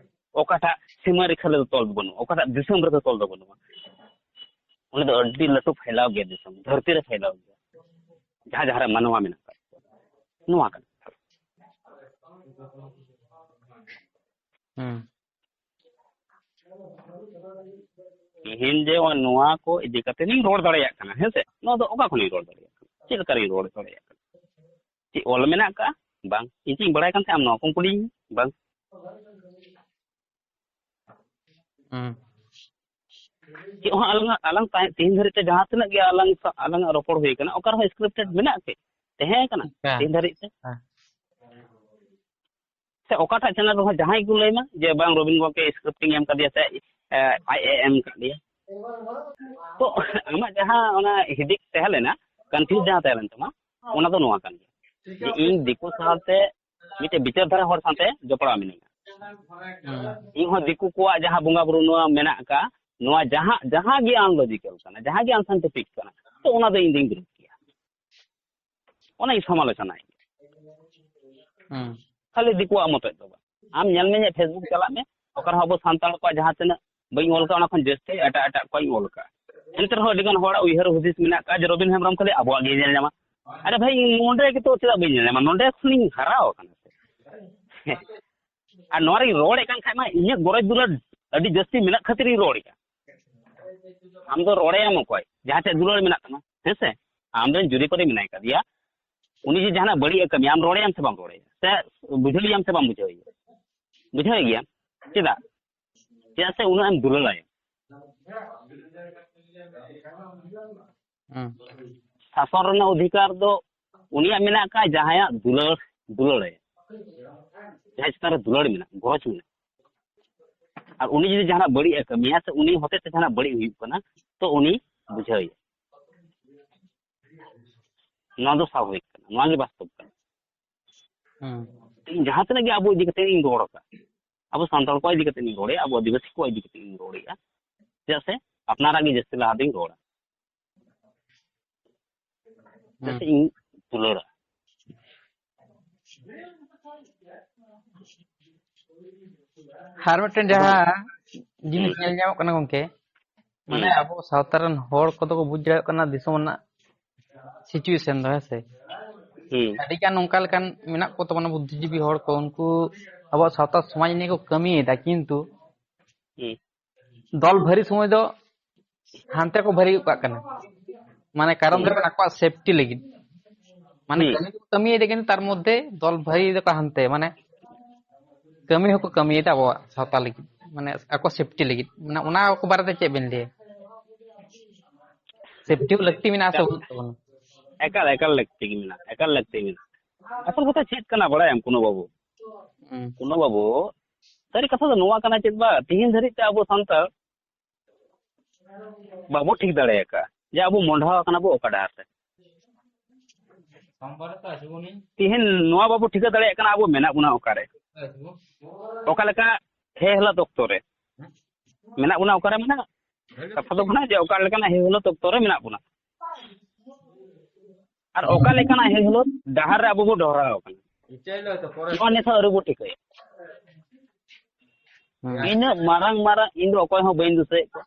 ᱚᱠᱟᱴᱟᱜ ᱥᱤᱢᱟᱹ ᱨᱮᱠᱷᱟ ᱨᱮᱫᱚ ᱛᱚᱞ ᱫᱚ ᱵᱟᱹᱱᱩᱜᱼᱟ, ᱚᱠᱟᱴᱟᱜ ᱫᱤᱥᱚᱢ ᱨᱮᱫᱚ ᱛᱚᱞ ᱫᱚ ᱵᱟᱹᱱᱩᱜᱼᱟ, ᱚᱸᱰᱮ ᱫᱚ ᱟᱹᱰᱤ ᱞᱟᱹᱴᱩ ᱯᱷᱟᱭᱞᱟᱣ ᱜᱮᱭᱟ, ᱫᱤᱥᱚᱢ ᱫᱷᱟᱹᱨᱛᱤ ᱨᱮ ᱯᱷᱟᱭᱞᱟᱣ ᱜᱮᱭᱟ, ᱡᱟᱦᱟᱸ ᱡᱟᱦᱟᱸ ᱨᱮ ᱢᱟᱱᱣᱟ ᱢᱮᱱᱟᱜ ᱟᱠᱟᱫ ᱠᱚᱣᱟ᱾ ᱱᱚᱣᱟ ᱠᱟᱱᱟ᱾ ᱦᱩᱸ᱾ ᱛᱮᱦᱮᱧ ᱡᱮ ᱱᱚᱣᱟ ᱠᱚ ᱤᱫᱤ ᱠᱟᱛᱮ ᱤᱧ ᱨᱚᱲ ᱫᱟᱲᱮᱭᱟᱜ ᱠᱟᱱᱟ, ᱦᱮᱸ ᱥᱮ? ᱱᱚᱣᱟ ᱫᱚ ᱚᱠᱟ ᱠᱷᱚᱱᱤᱧ ᱨᱚᱲ ᱫᱟᱲᱮᱭᱟᱜ ᱠᱟᱱᱟ? ᱪᱮᱫ ᱞᱮᱠᱟᱨᱤᱧ ᱨᱚᱲ ᱫᱟᱲᱮᱭᱟᱜ ᱠᱟᱱᱟ? ᱪᱮᱫ ᱚᱞ ᱢᱮᱱᱟᱜ ᱟᱠᱟᱫᱼᱟ? ᱵᱟᱝ᱾ ᱤᱧ ᱪᱮᱫ ᱤᱧ ᱵᱟᱲᱟᱭ ᱠᱟᱱ ᱛᱟᱦᱮᱸᱫ, ᱟᱢ ᱱᱚᱣᱟ ᱠᱚᱢ ᱠᱩᱞᱤᱧ? ᱵᱟᱝ᱾ ᱦᱩᱸ᱾ ᱪᱮᱫ ᱦᱚᱸ ᱟᱞᱟᱝ ᱟᱞᱟᱝ ᱛᱟᱦᱮᱸ ᱛᱮᱦᱮᱧ ᱫᱷᱟᱹᱨᱤᱡ ᱛᱮ ᱡᱟᱦᱟᱸ ᱛᱤᱱᱟᱹᱜ ᱜᱮ ᱟᱞᱟᱝ ᱥᱟ- ᱟᱞᱟᱝᱟᱜ ᱨᱚᱯᱚᱲ ᱦᱩᱭ ᱠᱟᱱᱟ, ᱚᱠᱟ ᱨᱮᱦᱚᱸ ᱥᱠᱨᱤᱯᱴᱮᱰ ᱢᱮᱱᱟᱜ ᱠᱤ? ᱛᱟᱦᱮᱸ ᱠᱟᱱᱟ? ᱦᱮᱸ᱾ ᱛᱮᱦᱮᱧ ᱫᱷᱟᱹᱨᱤᱡ ᱛᱮ? ᱦᱮᱸ᱾ ᱥᱮ ᱚᱠᱟᱴᱟᱜ ᱪᱮᱱᱮᱞ ᱨᱮᱦᱚᱸ ᱡᱟᱦᱟᱸᱭ ᱠᱚ ᱞᱟᱹᱭ ᱢᱟ ᱡᱮ ᱵᱟᱝ, ᱨᱚᱵᱤᱱ ᱜᱚᱢᱠᱮ ᱥᱠᱨᱤᱯᱴᱤᱝ ᱮᱢ ᱠᱟᱫᱮᱭᱟ ᱥᱮ ᱮ, ᱟᱡ ᱮ ᱮᱢ ᱠᱟᱫ ᱞᱮᱭᱟ? ᱛᱚ ᱟᱢᱟᱜ ᱡᱟᱦᱟᱸ ᱚᱱᱟ ᱦᱤᱰᱤᱠ ᱛᱟᱦᱮᱸ ᱞᱮᱱᱟ, ᱠᱚᱱᱯᱷᱤᱭᱩᱡᱽ ᱡᱟᱦᱟᱸ ᱛᱟᱦᱮᱸ ᱞᱮᱱ ᱛᱟᱢᱟ, ᱚᱱᱟ ᱫᱚ ᱱᱚᱣᱟ ᱠᱟᱱ ᱜᱮᱭᱟ ᱡᱮ ᱤᱧ ᱫᱤᱠᱩ ᱥᱟᱶᱛᱮ ᱢᱤᱫᱴᱮᱡ ᱵᱤᱪᱟᱹᱨ ᱫᱷᱟᱨᱟ ᱦᱚᱲ ᱥᱟᱶᱛᱮ ᱡᱚᱯᱲᱟᱣ ᱢᱤᱱᱟᱹᱧᱟ᱾ ᱦᱩᱸ᱾ ᱤᱧ ᱦᱚᱸ ᱫᱤᱠᱩ ᱠᱚᱣᱟᱜ ᱡᱟᱦᱟᱸ ᱵᱚᱸᱜᱟ ᱵᱩᱨᱩ ᱱᱚᱣᱟ ᱢᱮᱱᱟᱜ ᱟᱠᱟᱫ, ᱱᱚᱣᱟ ᱡᱟᱦᱟᱸ ᱡᱟᱦᱟᱸ ᱜᱮ ᱟᱱᱞᱚᱡᱤᱠᱟᱞ ᱠᱟᱱᱟ, ᱡᱟᱦᱟᱸ ᱜᱮ ᱟᱱᱥᱟᱭᱮᱱᱴᱤᱯᱷᱤᱠ ᱠᱟᱱᱟ, ᱛᱚ ᱚᱱᱟ ᱫᱚ ᱤᱧ ᱫᱚᱧ ᱵᱤᱨᱳᱫ ᱜᱮᱭᱟ᱾ ᱚᱱᱟᱧ ᱥᱚᱢᱟᱞᱳᱪᱚᱱᱟᱭ᱾ ᱦᱩᱸ᱾ ᱠᱷᱟᱹᱞᱤ ᱫᱤᱠᱩᱣᱟᱜ ᱢᱚᱛᱚᱡ ᱫᱚ ᱵᱟᱝ᱾ ᱟᱢ ᱧᱮᱞ ᱢᱮ, ᱤᱧᱟᱹᱜ ᱯᱷᱮᱥᱵᱩᱠ ᱪᱟᱞᱟᱜ ᱢᱮ, ᱚᱠᱟ ᱨᱮᱦᱚᱸ ᱟᱵᱚ ᱥᱟᱱᱛᱟᱲ ᱠᱚᱣᱟᱜ ᱡᱟᱦᱟᱸ ᱛᱤᱱᱟᱹᱜ ᱵᱟᱹᱧ ᱚᱞ ᱠᱟᱜ, ᱚᱱᱟ ᱠᱷᱚᱱ ᱡᱟᱹᱥᱛᱤ ᱮᱴᱟᱜ ᱮᱴᱟᱜ ᱠᱚᱣᱟᱜ ᱤᱧ ᱚᱞ ᱠᱟᱜᱼᱟ᱾ ᱮᱱᱛᱮ ᱨᱮᱦᱚᱸ ᱟᱹᱰᱤ ᱜᱟᱱ ᱦᱚᱲᱟᱜ ᱩᱭᱦᱟᱹᱨ ᱦᱩᱫᱤᱥ ᱢᱮᱱᱟᱜ ᱠᱟᱜᱼᱟ ᱡᱮ ᱨᱚᱵᱤᱱ ᱦᱮᱢᱵᱨᱚᱢ ᱠᱷᱟᱹᱞᱤ ᱟᱵᱚᱣᱟᱜ ᱜᱮ ᱧᱮᱞ ᱧᱟᱢᱟ᱾ ᱟᱨᱮ ᱵᱷᱟᱹᱭ, ᱤᱧ ᱱᱚᱰᱮ ᱜᱮᱛᱚ ᱪᱮᱫᱟᱜ ᱵᱟᱹᱧ ᱧᱮᱞ ᱧᱟᱢᱟ? ᱱᱚᱰᱮ ᱠᱷᱚᱱᱤᱧ ᱦᱟᱨᱟ ᱟᱠᱟᱱᱟ ᱥᱮ᱾ ᱟᱨ ᱱᱚᱣᱟ ᱨᱤᱧ ᱨᱚᱲᱮᱫ ᱠᱟᱱ ᱠᱷᱟᱡ ᱢᱟ ᱤᱧᱟᱹᱜ ᱜᱚᱨᱚᱡᱽ ᱫᱩᱞᱟᱹᱲ ᱟᱹᱰᱤ ᱡᱟᱹᱥᱛᱤ ᱢᱮᱱᱟᱜ ᱠᱷᱟᱹᱛᱤᱨ ᱤᱧ ᱨᱚᱲᱮᱫᱼᱟ᱾ ᱟᱢ ᱫᱚ ᱨᱚᱲᱮᱭᱟᱢ ᱚᱠᱚᱭ? ᱡᱟᱦᱟᱸ ᱴᱷᱮᱡ ᱫᱩᱞᱟᱹᱲ ᱢᱮᱱᱟᱜ ᱛᱟᱢᱟ, ᱦᱮᱸ ᱥᱮ? ᱟᱢ ᱨᱮᱱ ᱡᱩᱨᱤ ᱯᱟᱹᱨᱤ ᱢᱮᱱᱟᱭ ᱠᱟᱫᱮᱭᱟ, ᱩᱱᱤ ᱡᱩᱫᱤ ᱡᱟᱦᱟᱱᱟᱜ ᱵᱟᱹᱲᱤᱡ ᱮ ᱠᱟᱹᱢᱤᱭᱟ, ᱟᱢ ᱨᱚᱲᱮᱭᱟᱢ ᱥᱮ ᱵᱟᱢ ᱨᱚᱲᱮᱭᱟ? ᱥᱮ ᱵᱩᱡᱷᱟᱹᱣᱮᱭᱟᱢ ᱥᱮ ᱵᱟᱢ ᱵᱩᱡᱷᱟᱹᱣᱮᱭᱟ? ᱵᱩᱡᱷᱟᱹᱣᱮ ᱜᱮᱭᱟᱢ᱾ ᱪᱮᱫᱟᱜ? ᱪᱮᱫᱟᱜ ᱥᱮ ᱩᱱᱟᱹᱜ ᱮᱢ ᱫᱩᱞᱟᱹᱲᱟᱭᱟ᱾ ᱦᱩᱸ᱾ ᱥᱟᱥᱚᱱ ᱨᱮᱱᱟᱜ ᱚᱫᱷᱤᱠᱟᱨ ᱫᱚ ᱩᱱᱤᱭᱟᱜ ᱢᱮᱱᱟᱜ ᱟᱠᱟᱫ, ᱡᱟᱦᱟᱸᱭᱟᱜ ᱫᱩᱞᱟᱹᱲ, ᱫᱩᱞᱟᱹᱲᱟᱭᱟ, ᱡᱟᱦᱟᱸᱭ ᱪᱮᱛᱟᱱ ᱨᱮ ᱫᱩᱞᱟᱹᱲ ᱢᱮᱱᱟᱜ, ᱜᱚᱨᱚᱡᱽ ᱢᱮᱱᱟᱜ᱾ ᱟᱨ ᱩᱱᱤ ᱡᱩᱫᱤ ᱡᱟᱦᱟᱱᱟᱜ ᱵᱟᱹᱲᱤᱡ ᱮ ᱠᱟᱹᱢᱤᱭᱟ ᱥᱮ ᱩᱱᱤ ᱦᱚᱛᱮᱡ ᱛᱮ ᱡᱟᱦᱟᱱᱟᱜ ᱵᱟᱹᱲᱤᱡ ᱦᱩᱭᱩᱜ ᱠᱟᱱᱟ, ᱛᱚ ᱩᱱᱤ ᱵᱩᱡᱷᱟᱹᱣᱮᱭᱟ᱾ ᱱᱚᱣᱟ ᱫᱚ ᱥᱟᱵᱷᱟᱵᱤᱠ ᱠᱟᱱᱟ, ᱱᱚᱣᱟ ᱜᱮ ᱵᱟᱥᱛᱚᱵ ᱠᱟᱱᱟ᱾ ᱦᱩᱸ᱾ ᱤᱧ ᱡᱟᱦᱟᱸ ᱛᱤᱱᱟᱹᱜ ᱜᱮ ᱟᱵᱚ ᱤᱫᱤ ᱠᱟᱛᱮ ᱤᱧ ᱨᱚᱲ ᱟᱠᱟᱫ, ᱟᱵᱚ ᱥᱟᱱᱛᱟᱲ ᱠᱚ ᱤᱫᱤ ᱠᱟᱛᱮ ᱤᱧ ᱨᱚᱲᱮᱫᱼᱟ, ᱟᱵᱚ ᱟᱹᱫᱤᱵᱟᱹᱥᱤ ᱠᱚ ᱤᱫᱤ ᱠᱟᱛᱮ ᱤᱧ ᱨᱚᱲᱮᱫᱼᱟ, ᱪᱮᱫᱟᱜ ᱥᱮ ᱟᱯᱱᱟᱨᱟᱜ ᱜᱮ ᱡᱟᱹᱥᱛᱤ ᱞᱟᱦᱟ ᱫᱚᱧ ᱨᱚᱲᱟ᱾ ᱪᱮᱫᱟᱜ ᱥᱮ ᱤᱧ ᱫᱩᱞᱟᱹᱲᱟ᱾ ᱟᱨ ᱢᱤᱫᱴᱮᱱ ᱡᱟᱦᱟᱸ ᱡᱤᱱᱤᱥ ᱧᱮᱞ ᱧᱟᱢᱚᱜ ᱠᱟᱱᱟ ᱜᱚᱝᱠᱮ, ᱢᱟᱱᱮ ᱦᱩᱸ᱾ ᱟᱵᱚ ᱥᱟᱶᱛᱟ ᱨᱮᱱ ᱦᱚᱲ ᱠᱚᱫᱚ ᱠᱚ ᱵᱩᱡᱽ ᱫᱟᱲᱮᱭᱟᱜ ᱠᱟᱱᱟ ᱫᱤᱥᱚᱢ ᱨᱮᱱᱟᱜ ᱥᱤᱪᱩᱭᱮᱥᱚᱱ ᱫᱚ, ᱦᱮᱸ ᱥᱮ? ᱦᱩᱸ᱾ ᱟᱹᱰᱤ ᱜᱟᱱ ᱚᱱᱠᱟ ᱞᱮᱠᱟᱱ ᱢᱮᱱᱟᱜ ᱠᱚ ᱛᱟᱵᱚᱱᱟ ᱵᱩᱫᱽᱫᱷᱤᱡᱤᱵᱤ ᱦᱚᱲ ᱠᱚ, ᱩᱱᱠᱩ ᱟᱵᱚᱣᱟᱜ ᱥᱟᱶᱛᱟ ᱥᱚᱢᱟᱡᱽ ᱱᱤᱭᱮ ᱠᱚ ᱠᱟᱹᱢᱤᱭᱮᱫᱟ, ᱠᱤᱱᱛᱩ ᱦᱩᱸ᱾ ᱫᱚᱞ ᱵᱷᱟᱹᱨᱤ ᱥᱚᱢᱚᱭ ᱫᱚ ᱦᱟᱱᱛᱮ ᱠᱚ ᱵᱷᱟᱹᱨᱤ ᱜᱚᱫ ᱠᱟᱜ ᱠᱟᱱᱟ, ᱢᱟᱱᱮ ᱠᱟᱨᱚᱱ ᱫᱚ ᱦᱩᱭᱩᱜ ᱠᱟᱱᱟ ᱟᱠᱚᱣᱟᱜ ᱥᱮᱯᱴᱤ ᱞᱟᱹᱜᱤᱫ, ᱢᱟᱱᱮ ᱦᱩᱸ᱾ ᱠᱟᱹᱢᱤ ᱫᱚᱠᱚ ᱠᱟᱹᱢᱤᱭᱮᱫᱟ, ᱠᱤᱱᱛᱩ ᱛᱟᱨ ᱢᱚᱫᱽᱫᱷᱮ ᱫᱚᱞ ᱵᱷᱟᱹᱨᱤ ᱫᱚᱠᱚ ᱦᱟᱱᱛᱮ, ᱢᱟᱱᱮ ᱠᱟᱹᱢᱤ ᱦᱚᱸᱠᱚ ᱠᱟᱹᱢᱤᱭᱮᱫᱟ ᱟᱵᱚᱣᱟᱜ ᱥᱟᱶᱛᱟ ᱞᱟᱹᱜᱤᱫ᱾ ᱢᱟᱱᱮ ᱟᱠᱚ ᱥᱮᱯᱴᱤ ᱞᱟᱹᱜᱤᱫ, ᱢᱟᱱᱮ ᱚᱱᱟ ᱠᱚ ᱵᱟᱨᱮᱛᱮ ᱪᱮᱫ ᱵᱮᱱ ᱞᱟᱹᱭᱟ? ᱥᱮᱯᱴᱤ ᱞᱟᱹᱠᱛᱤ ᱢᱮᱱᱟᱜᱼᱟ ᱥᱮ ᱵᱟᱹᱱᱩᱜ ᱛᱟᱵᱚᱱᱟ? ᱮᱠᱟᱞ, ᱮᱠᱟᱞ ᱞᱟᱹᱠᱛᱤ ᱜᱮ ᱢᱮᱱᱟᱜᱼᱟ, ᱮᱠᱟᱞ ᱞᱟᱹᱠᱛᱤ ᱢᱮᱱᱟᱜᱼᱟ᱾ ᱟᱥᱚᱞ ᱠᱟᱛᱷᱟ ᱪᱮᱫ ᱠᱟᱱᱟ ᱵᱟᱲᱟᱭᱟᱢ, ᱠᱩᱱᱩ ᱵᱟᱹᱵᱩ? ᱦᱩᱸ᱾ ᱠᱩᱱᱩ ᱵᱟᱹᱵᱩ, ᱥᱟᱹᱨᱤ ᱠᱟᱛᱷᱟ ᱫᱚ ᱱᱚᱣᱟ ᱠᱟᱱᱟ, ᱪᱮᱫ ᱵᱟ, ᱛᱤᱦᱤᱧ ᱫᱷᱟᱹᱨᱤᱡ ᱛᱮ ᱟᱵᱚ ᱥᱟᱱᱛᱟᱲ ᱵᱟᱵᱚ ᱴᱷᱤᱠ ᱫᱟᱲᱮ ᱟᱠᱟᱫᱼᱟ ᱡᱮ ᱟᱵᱚ ᱢᱚᱸᱰᱷᱟ ᱟᱠᱟᱱᱟ ᱵᱚ ᱚᱠᱟ ᱰᱟᱦᱟᱨ ᱛᱮ᱾ ᱛᱤᱦᱤᱧ ᱱᱚᱣᱟ ᱵᱟᱵᱚ ᱴᱷᱤᱠᱟᱹ ᱫᱟᱲᱮᱭᱟᱜ ᱠᱟᱱᱟ ᱟᱵᱚ ᱢᱮᱱᱟᱜ ᱵᱚᱱᱟ ᱚᱠᱟᱨᱮ, ᱚᱠᱟ ᱞᱮᱠᱟ ᱦᱮᱸ ᱦᱟᱞᱚᱛ ᱚᱠᱛᱚ ᱨᱮ ᱢᱮᱱᱟᱜ ᱵᱚᱱᱟ ᱚᱠᱟᱨᱮ, ᱢᱮᱱᱟᱜ ᱠᱟᱛᱷᱟ ᱫᱚ ᱠᱟᱱᱟ ᱡᱮ ᱚᱠᱟ ᱞᱮᱠᱟᱱᱟᱜ ᱦᱮᱸ ᱦᱟᱞᱚᱛ ᱚᱠᱛᱚ ᱨᱮ ᱢᱮᱱᱟᱜ ᱵᱚᱱᱟ ᱟᱨ ᱚᱠᱟ ᱞᱮᱠᱟᱱᱟᱜ ᱦᱮᱸ ᱦᱟᱞᱚᱛ ᱰᱟᱦᱟᱨ ᱨᱮ ᱟᱵᱚ ᱵᱚ ᱰᱚᱦᱨᱟᱣ ᱟᱠᱟᱱᱟ᱾ ᱱᱚᱣᱟ ᱱᱤᱛ ᱦᱚᱸ ᱟᱹᱣᱨᱤ ᱵᱚ ᱴᱷᱤᱠᱟᱹᱭᱟ᱾ ᱦᱩᱸ᱾ ᱤᱱᱟᱹᱜ ᱢᱟᱨᱟᱝ ᱢᱟᱨᱟᱝ, ᱤᱧ ᱫᱚ ᱚᱠᱚᱭ ᱦᱚᱸ ᱵᱟᱹᱧ ᱫᱤᱥᱟᱹᱭᱮᱫ ᱠᱚᱣᱟ,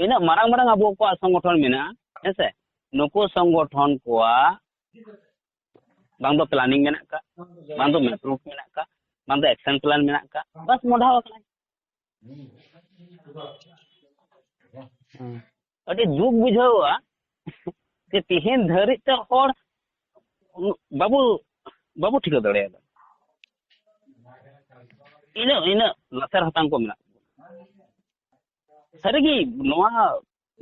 ᱤᱱᱟᱹᱜ ᱢᱟᱨᱟᱝ ᱢᱟᱨᱟᱝ ᱟᱵᱚ ᱠᱚᱣᱟᱜ ᱥᱚᱝᱜᱚᱴᱷᱚᱱ ᱢᱮᱱᱟᱜᱼᱟ, ᱦᱮᱸ ᱥᱮ? ᱱᱩᱠᱩ ᱥᱚᱝᱜᱚᱴᱷᱚᱱ ᱠᱚᱣᱟᱜ ᱵᱟᱝ ᱫᱚ ᱯᱞᱟᱱᱤᱝ ᱢᱮᱱᱟᱜ ᱠᱟᱜ, ᱵᱟᱝ ᱫᱚ ᱢᱮᱯᱨᱩᱯ ᱢᱮᱱᱟᱜ ᱠᱟᱜ, ᱵᱟᱝ ᱫᱚ ᱮᱠᱥᱮᱱ ᱯᱞᱟᱱ ᱢᱮᱱᱟᱜ ᱠᱟᱜ, ᱵᱟᱥ ᱢᱚᱰᱷᱟᱣ ᱟᱠᱟᱱᱟᱭ᱾ ᱦᱩᱸ᱾ ᱟᱹᱰᱤ ᱫᱩᱠ ᱵᱩᱡᱷᱟᱹᱣᱟ ᱡᱮ ᱛᱮᱦᱮᱧ ᱫᱷᱟᱹᱨᱤᱡ ᱛᱮ ᱦᱚᱲ ᱵᱟᱵᱚ, ᱵᱟᱵᱚ ᱴᱷᱤᱠᱟᱹ ᱫᱟᱲᱮᱭᱟᱫᱟ᱾ ᱤᱱᱟᱹᱜ, ᱤᱱᱟᱹᱜ ᱞᱟᱥᱮᱨ ᱦᱟᱛᱟᱝ ᱠᱚ ᱢᱮᱱᱟᱜ ᱠᱚᱣᱟ᱾ ᱥᱟᱹᱨᱤᱜᱮ ᱱᱚᱣᱟ,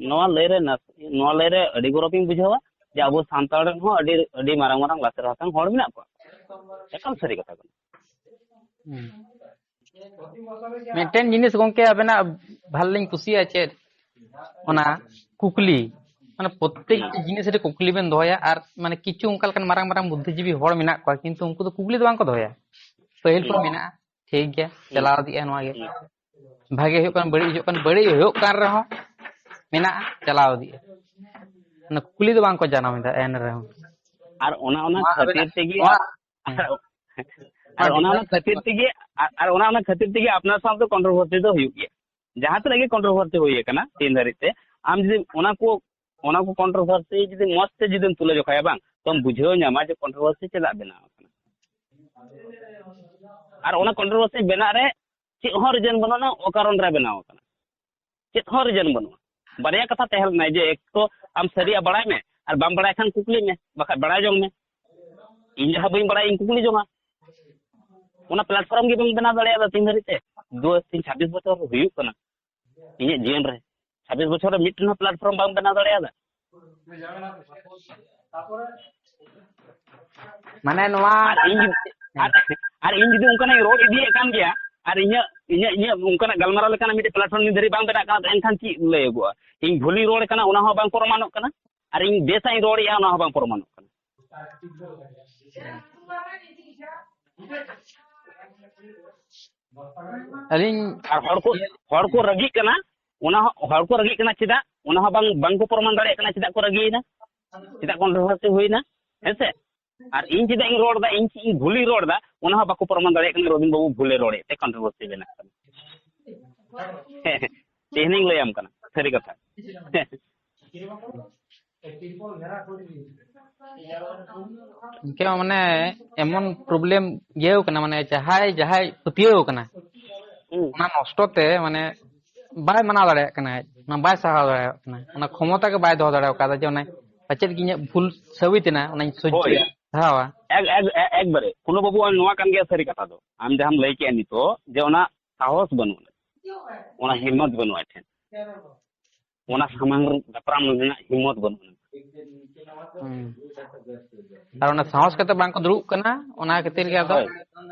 ᱱᱚᱣᱟ ᱞᱟᱹᱭ ᱨᱮ ᱱᱟᱥ-, ᱱᱚᱣᱟ ᱞᱟᱹᱭ ᱨᱮ ᱟᱹᱰᱤ ᱜᱚᱨᱚᱵᱤᱧ ᱵᱩᱡᱷᱟᱹᱣᱟ ᱡᱮ ᱟᱵᱚ ᱥᱟᱱᱛᱟᱲ ᱨᱮᱱ ᱦᱚᱸ ᱟᱹᱰᱤ, ᱟᱹᱰᱤ ᱢᱟᱨᱟᱝ ᱢᱟᱨᱟᱝ ᱞᱟᱥᱮᱨ ᱦᱟᱛᱟᱝ ᱦᱚᱲ ᱢᱮᱱᱟᱜ ᱠᱚᱣᱟ᱾ ᱮᱠᱟᱞ ᱥᱟᱹᱨᱤ ᱠᱟᱛᱷᱟ ᱠᱟᱱᱟ᱾ ᱦᱩᱸ᱾ ᱢᱤᱫᱴᱮᱱ ᱡᱤᱱᱤᱥ ᱜᱚᱝᱠᱮ ᱟᱵᱮᱱᱟᱜ ᱵᱷᱟᱞᱮ ᱞᱤᱧ ᱠᱩᱥᱤᱭᱟᱜᱼᱟ ᱪᱮᱫ? ᱚᱱᱟ ᱠᱩᱠᱞᱤ᱾ ᱢᱟᱱᱮ ᱯᱨᱚᱛᱮᱠ ᱦᱩᱸ᱾ ᱡᱤᱱᱤᱥ ᱨᱮ ᱠᱩᱠᱞᱤ ᱵᱮᱱ ᱫᱚᱦᱚᱭᱟ ᱟᱨ ᱢᱟᱱᱮ ᱠᱤᱪᱷᱩ ᱚᱱᱠᱟ ᱞᱮᱠᱟᱱ ᱢᱟᱨᱟᱝ ᱢᱟᱨᱟᱝ ᱵᱩᱫᱽᱫᱷᱤᱡᱤᱵᱤ ᱦᱚᱲ ᱢᱮᱱᱟᱜ ᱠᱚᱣᱟ, ᱠᱤᱱᱛᱩ ᱩᱱᱠᱩ ᱫᱚ ᱠᱩᱠᱞᱤ ᱫᱚ ᱵᱟᱝ ᱠᱚ ᱫᱚᱦᱚᱭᱟ᱾ ᱯᱟᱹᱦᱤᱞ ᱠᱷᱚᱱ ᱦᱩᱸ᱾ ᱢᱮᱱᱟᱜᱼᱟ, ᱴᱷᱤᱠ ᱜᱮᱭᱟ, ᱦᱩᱸ᱾ ᱪᱟᱞᱟᱣ ᱤᱫᱤᱜᱼᱟ ᱱᱚᱣᱟ ᱜᱮ᱾ ᱦᱩᱸ᱾ ᱵᱷᱟᱜᱮ ᱦᱩᱭᱩᱜ ᱠᱟᱱ, ᱵᱟᱹᱲᱤᱡ ᱦᱩᱭᱩᱜ ᱠᱟᱱ, ᱵᱟᱹᱲᱤᱡ ᱦᱩᱭᱩᱜ ᱠᱟᱱ ᱨᱮᱦᱚᱸ ᱢᱮᱱᱟᱜᱼᱟ, ᱪᱟᱞᱟᱣ ᱤᱫᱤᱜᱼᱟ᱾ ᱢᱟᱱᱮ ᱠᱩᱠᱞᱤ ᱫᱚ ᱵᱟᱝ ᱠᱚ ᱡᱟᱱᱟᱢ ᱮᱫᱟ ᱮᱱ ᱨᱮᱦᱚᱸ᱾ ᱟᱨ ᱚᱱᱟ, ᱚᱱᱟ ᱱᱚᱣᱟ ᱠᱷᱟᱹᱛᱤᱨ ᱟᱵᱮᱱᱟᱜ, ᱛᱮᱜᱮ ᱱᱚᱣᱟ, ᱟᱨ, ᱦᱮᱸ᱾ ᱟᱨ ᱚᱱᱟ, ᱚᱱᱟ ᱠᱷᱟᱹᱛᱤᱨ ᱛᱮᱜᱮ, ᱟᱨ, ᱟᱨ ᱚᱱᱟ, ᱚᱱᱟ ᱠᱷᱟᱹᱛᱤᱨ ᱛᱮᱜᱮ ᱟᱯᱱᱟᱨ ᱥᱟᱶᱛᱮ controversy ᱫᱚ ᱦᱩᱭᱩᱜ ᱜᱮᱭᱟ᱾ ᱡᱟᱦᱟᱸ ᱛᱤᱱᱟᱹᱜ ᱜᱮ controversy ᱦᱩᱭ ᱟᱠᱟᱱᱟ ᱛᱮᱦᱮᱧ ᱫᱷᱟᱹᱨᱤᱡ ᱛᱮ, ᱟᱢ ᱡᱩᱫᱤ ᱚᱱᱟ ᱠᱚ, ᱚᱱᱟ ᱠᱚ controversy ᱡᱩᱫᱤ ᱢᱚᱸᱡᱽ ᱛᱮ ᱡᱩᱫᱤᱢ ᱛᱩᱞᱟᱹ ᱡᱚᱠᱷᱟᱭᱟ ᱵᱟᱝ, ᱛᱚᱢ ᱵᱩᱡᱷᱟᱹᱣ ᱧᱟᱢᱟ ᱡᱮ controversy ᱪᱮᱫᱟᱜ ᱵᱮᱱᱟᱣ ᱟᱠᱟᱱᱟ᱾ ᱟᱨ ᱚᱱᱟ controversy ᱵᱮᱱᱟᱜ ᱨᱮ ᱪᱮᱫ ᱦᱚᱸ reason ᱵᱟᱹᱱᱩᱜᱼᱟ, ᱚᱠᱟᱨᱚᱱ ᱨᱮ ᱵᱮᱱᱟᱣ ᱟᱠᱟᱱᱟ᱾ ᱪᱮᱫ ᱦᱚᱸ reason ᱵᱟᱹᱱᱩᱜᱼᱟ᱾ ᱵᱟᱨᱭᱟ ᱠᱟᱛᱷᱟ ᱛᱟᱦᱮᱸ ᱞᱮᱱᱟ ᱡᱮ, ᱮᱠ ᱛᱚ ᱟᱢ ᱥᱟᱹᱨᱤᱭᱟᱜ ᱵᱟᱲᱟᱭ ᱢᱮ, ᱟᱨ ᱵᱟᱢ ᱵᱟᱲᱟᱭ ᱠᱷᱟᱱ ᱠᱩᱠᱞᱤ ᱢᱮ, ᱵᱟᱠᱷᱟᱡ ᱵᱟᱲᱟᱭ ᱡᱚᱝ ᱢᱮ᱾ ᱤᱧ ᱡᱟᱦᱟᱸ ᱵᱟᱹᱧ ᱵᱟᱲᱟᱭᱟ, ᱤᱧ ᱠᱩᱠᱞᱤ ᱡᱚᱝᱟ᱾ ᱚᱱᱟ platform ᱜᱮ ᱵᱟᱹᱧ ᱵᱮᱱᱟᱣ ᱫᱟᱲᱮᱭᱟᱫᱟ ᱛᱤᱦᱤᱧ ᱫᱷᱟᱹᱨᱤᱡ ᱛᱮ᱾ ᱫᱩ ᱛᱤᱱ ᱪᱷᱟᱵᱵᱤᱥ ᱵᱚᱪᱷᱚᱨ ᱦᱩᱭᱩᱜ ᱠᱟᱱᱟ ᱤᱧᱟᱹᱜ ᱡᱤᱭᱚᱱ ᱨᱮ, ᱪᱷᱟᱵᱵᱤᱥ ᱵᱚᱪᱷᱚᱨ ᱨᱮ ᱢᱤᱫᱴᱮᱱ ᱦᱚᱸ platform ᱵᱟᱝ ᱵᱮᱱᱟᱣ ᱫᱟᱲᱮᱭᱟᱫᱟ᱾ ᱢᱟᱱᱮ ᱱᱚᱣᱟ ᱟᱨ ᱤᱧ ᱡᱩᱫᱤ ᱟᱨ, ᱟᱨ ᱤᱧ ᱡᱩᱫᱤ ᱚᱱᱠᱟᱱᱟᱜ ᱤᱧ ᱨᱚᱲ ᱤᱫᱤᱭᱮᱫ ᱠᱟᱱ ᱜᱮᱭᱟ, ᱟᱨ ᱤᱧᱟᱹᱜ ᱤᱧᱟᱹᱜ ᱤᱧᱟᱹᱜ ᱚᱱᱠᱟᱱᱟᱜ ᱜᱟᱞᱢᱟᱨᱟᱣ ᱞᱮᱠᱟᱱᱟᱜ ᱢᱤᱫᱴᱮᱱ platform ᱱᱤᱛ ᱫᱷᱟᱹᱨᱤᱡ ᱵᱟᱝ ᱵᱮᱱᱟᱜ ᱠᱟᱱᱟ, ᱮᱱᱠᱷᱟᱱ ᱪᱮᱫ ᱞᱟᱹᱭᱟᱹᱜᱚᱜᱼᱟ? ᱤᱧ ᱵᱷᱩᱞᱤᱧ ᱨᱚᱲ ᱠᱟᱱᱟ, ᱚᱱᱟ ᱦᱚᱸ ᱵᱟᱝ ᱯᱨᱚᱢᱟᱱᱚᱜ ᱠᱟᱱᱟ, ᱟᱨ ᱤᱧ ᱵᱮᱥᱟᱜ ᱤᱧ ᱨᱚᱲᱮᱫᱼᱟ, ᱚᱱᱟ ᱦᱚᱸ ᱵᱟᱝ ᱯᱨᱚᱢᱟᱱᱚᱜ ᱠᱟᱱᱟ᱾ ᱟᱹᱞᱤᱧ ᱟᱨ ᱦᱚᱲ ᱠᱚ ᱦᱚᱲ ᱠᱚ ᱨᱟᱹᱜᱤᱜ ᱠᱟᱱᱟ, ᱚᱱᱟ ᱦᱚᱸ ᱦᱚᱲ ᱠᱚ ᱨᱟᱹᱜᱤᱜ ᱠᱟᱱᱟ ᱪᱮᱫᱟᱜ? ᱚᱱᱟ ᱦᱚᱸ ᱵᱟᱝ ᱵᱟᱝ ᱠᱚ ᱯᱨᱚᱢᱟᱱ ᱫᱟᱲᱮᱭᱟᱜ ᱠᱟᱱᱟ ᱪᱮᱫᱟᱜ ᱠᱚ ᱨᱟᱹᱜᱤᱭᱮᱱᱟ, ᱪᱮᱫᱟᱜ controversy ᱦᱩᱭᱱᱟ, ᱦᱮᱸ ᱥᱮ? ᱟᱨ ᱤᱧ ᱪᱮᱫᱟᱜ ᱤᱧ ᱨᱚᱲ ᱮᱫᱟ, ᱤᱧ ᱪᱮᱫ ᱤᱧ ᱵᱷᱩᱞᱤᱧ ᱨᱚᱲ ᱮᱫᱟ, ᱚᱱᱟ ᱦᱚᱸ ᱵᱟᱠᱚ ᱯᱨᱚᱢᱟᱱ ᱫᱟᱲᱮᱭᱟᱜ ᱠᱟᱱᱟ᱾ ᱨᱚᱵᱤᱱ ᱵᱟᱹᱵᱩ ᱵᱷᱩᱞᱮ ᱨᱚᱲᱮᱫ ᱛᱮ controversy ᱵᱮᱱᱟᱜ ᱠᱟᱱᱟ᱾ ᱛᱮᱦᱮᱧᱤᱧ ᱞᱟᱹᱭᱟᱢ ᱠᱟᱱᱟ ᱥᱟᱹᱨᱤ ᱠᱟᱛᱷᱟ᱾ ᱤᱱᱠᱟᱹ ᱢᱟᱱᱮ ᱮᱢᱚᱱ problem ᱤᱭᱟᱹᱣ ᱠᱟᱱᱟ, ᱢᱟᱱᱮ ᱡᱟᱦᱟᱸᱭ ᱡᱟᱦᱟᱸᱭ ᱯᱟᱹᱛᱭᱟᱹᱣ ᱠᱟᱱᱟ, ᱦᱩᱸ᱾ ᱚᱱᱟ ᱱᱚᱥᱴᱚ ᱛᱮ ᱢᱟᱱᱮ ᱵᱟᱭ ᱢᱟᱱᱟᱣ ᱫᱟᱲᱮᱭᱟᱜ ᱠᱟᱱᱟ, ᱚᱱᱟ ᱵᱟᱭ ᱥᱟᱦᱟᱣ ᱫᱟᱲᱮᱭᱟᱜ ᱠᱟᱱᱟ, ᱚᱱᱟ ᱠᱷᱚᱢᱚᱛᱟ ᱜᱮ ᱵᱟᱭ ᱫᱚᱦᱚ ᱫᱟᱲᱮ ᱟᱠᱟᱫᱟ ᱡᱮ ᱚᱱᱮ ᱯᱟᱪᱮᱫ ᱜᱮ ᱤᱧᱟᱹᱜ ᱵᱷᱩᱞ ᱥᱟᱹᱵᱤᱛ ᱮᱱᱟ, ᱚᱱᱟᱧ ᱥᱚᱡᱷᱮ ᱦᱳᱭ᱾ ᱥᱟᱦᱟᱣᱟ᱾ ᱮᱠ- ᱮᱠ- ᱮ- ᱮᱠᱵᱟᱨᱮ ᱠᱳᱱᱳ ᱵᱟᱹᱵᱩ ᱱᱚᱣᱟ ᱠᱟᱱ ᱜᱮᱭᱟ ᱥᱟᱹᱨᱤ ᱠᱟᱛᱷᱟ ᱫᱚ, ᱟᱢ ᱡᱟᱦᱟᱸᱢ ᱞᱟᱹᱭ ᱠᱮᱜᱼᱟ ᱱᱤᱛᱚᱜ ᱡᱮ ᱚᱱᱟ ᱥᱟᱦᱚᱥ ᱵᱟᱹᱱᱩᱜᱼᱟ, ᱚᱱᱟ ᱦᱤᱢᱢᱚᱛ ᱵᱟᱹᱱᱩᱜᱼᱟ ᱟᱡ ᱴᱷᱮᱱ, ᱚᱱᱟ ᱥᱟᱢᱟᱝ ᱫᱟᱯᱨᱟᱢ ᱨᱮᱱᱟᱜ ᱦᱤᱢᱢᱚᱛ ᱵᱟᱹᱱᱩᱜᱼᱟ᱾ ᱦᱩᱸ᱾ ᱟᱨ ᱚᱱᱟ ᱥᱟᱦᱚᱥ ᱠᱟᱛᱮ ᱵᱟᱝ ᱠᱚ ᱫᱩᱲᱩᱵ ᱠᱟᱱᱟ, ᱚᱱᱟ ᱠᱷᱟᱹᱛᱤᱨ ᱜᱮ ᱟᱫᱚ ᱦᱳᱭ᱾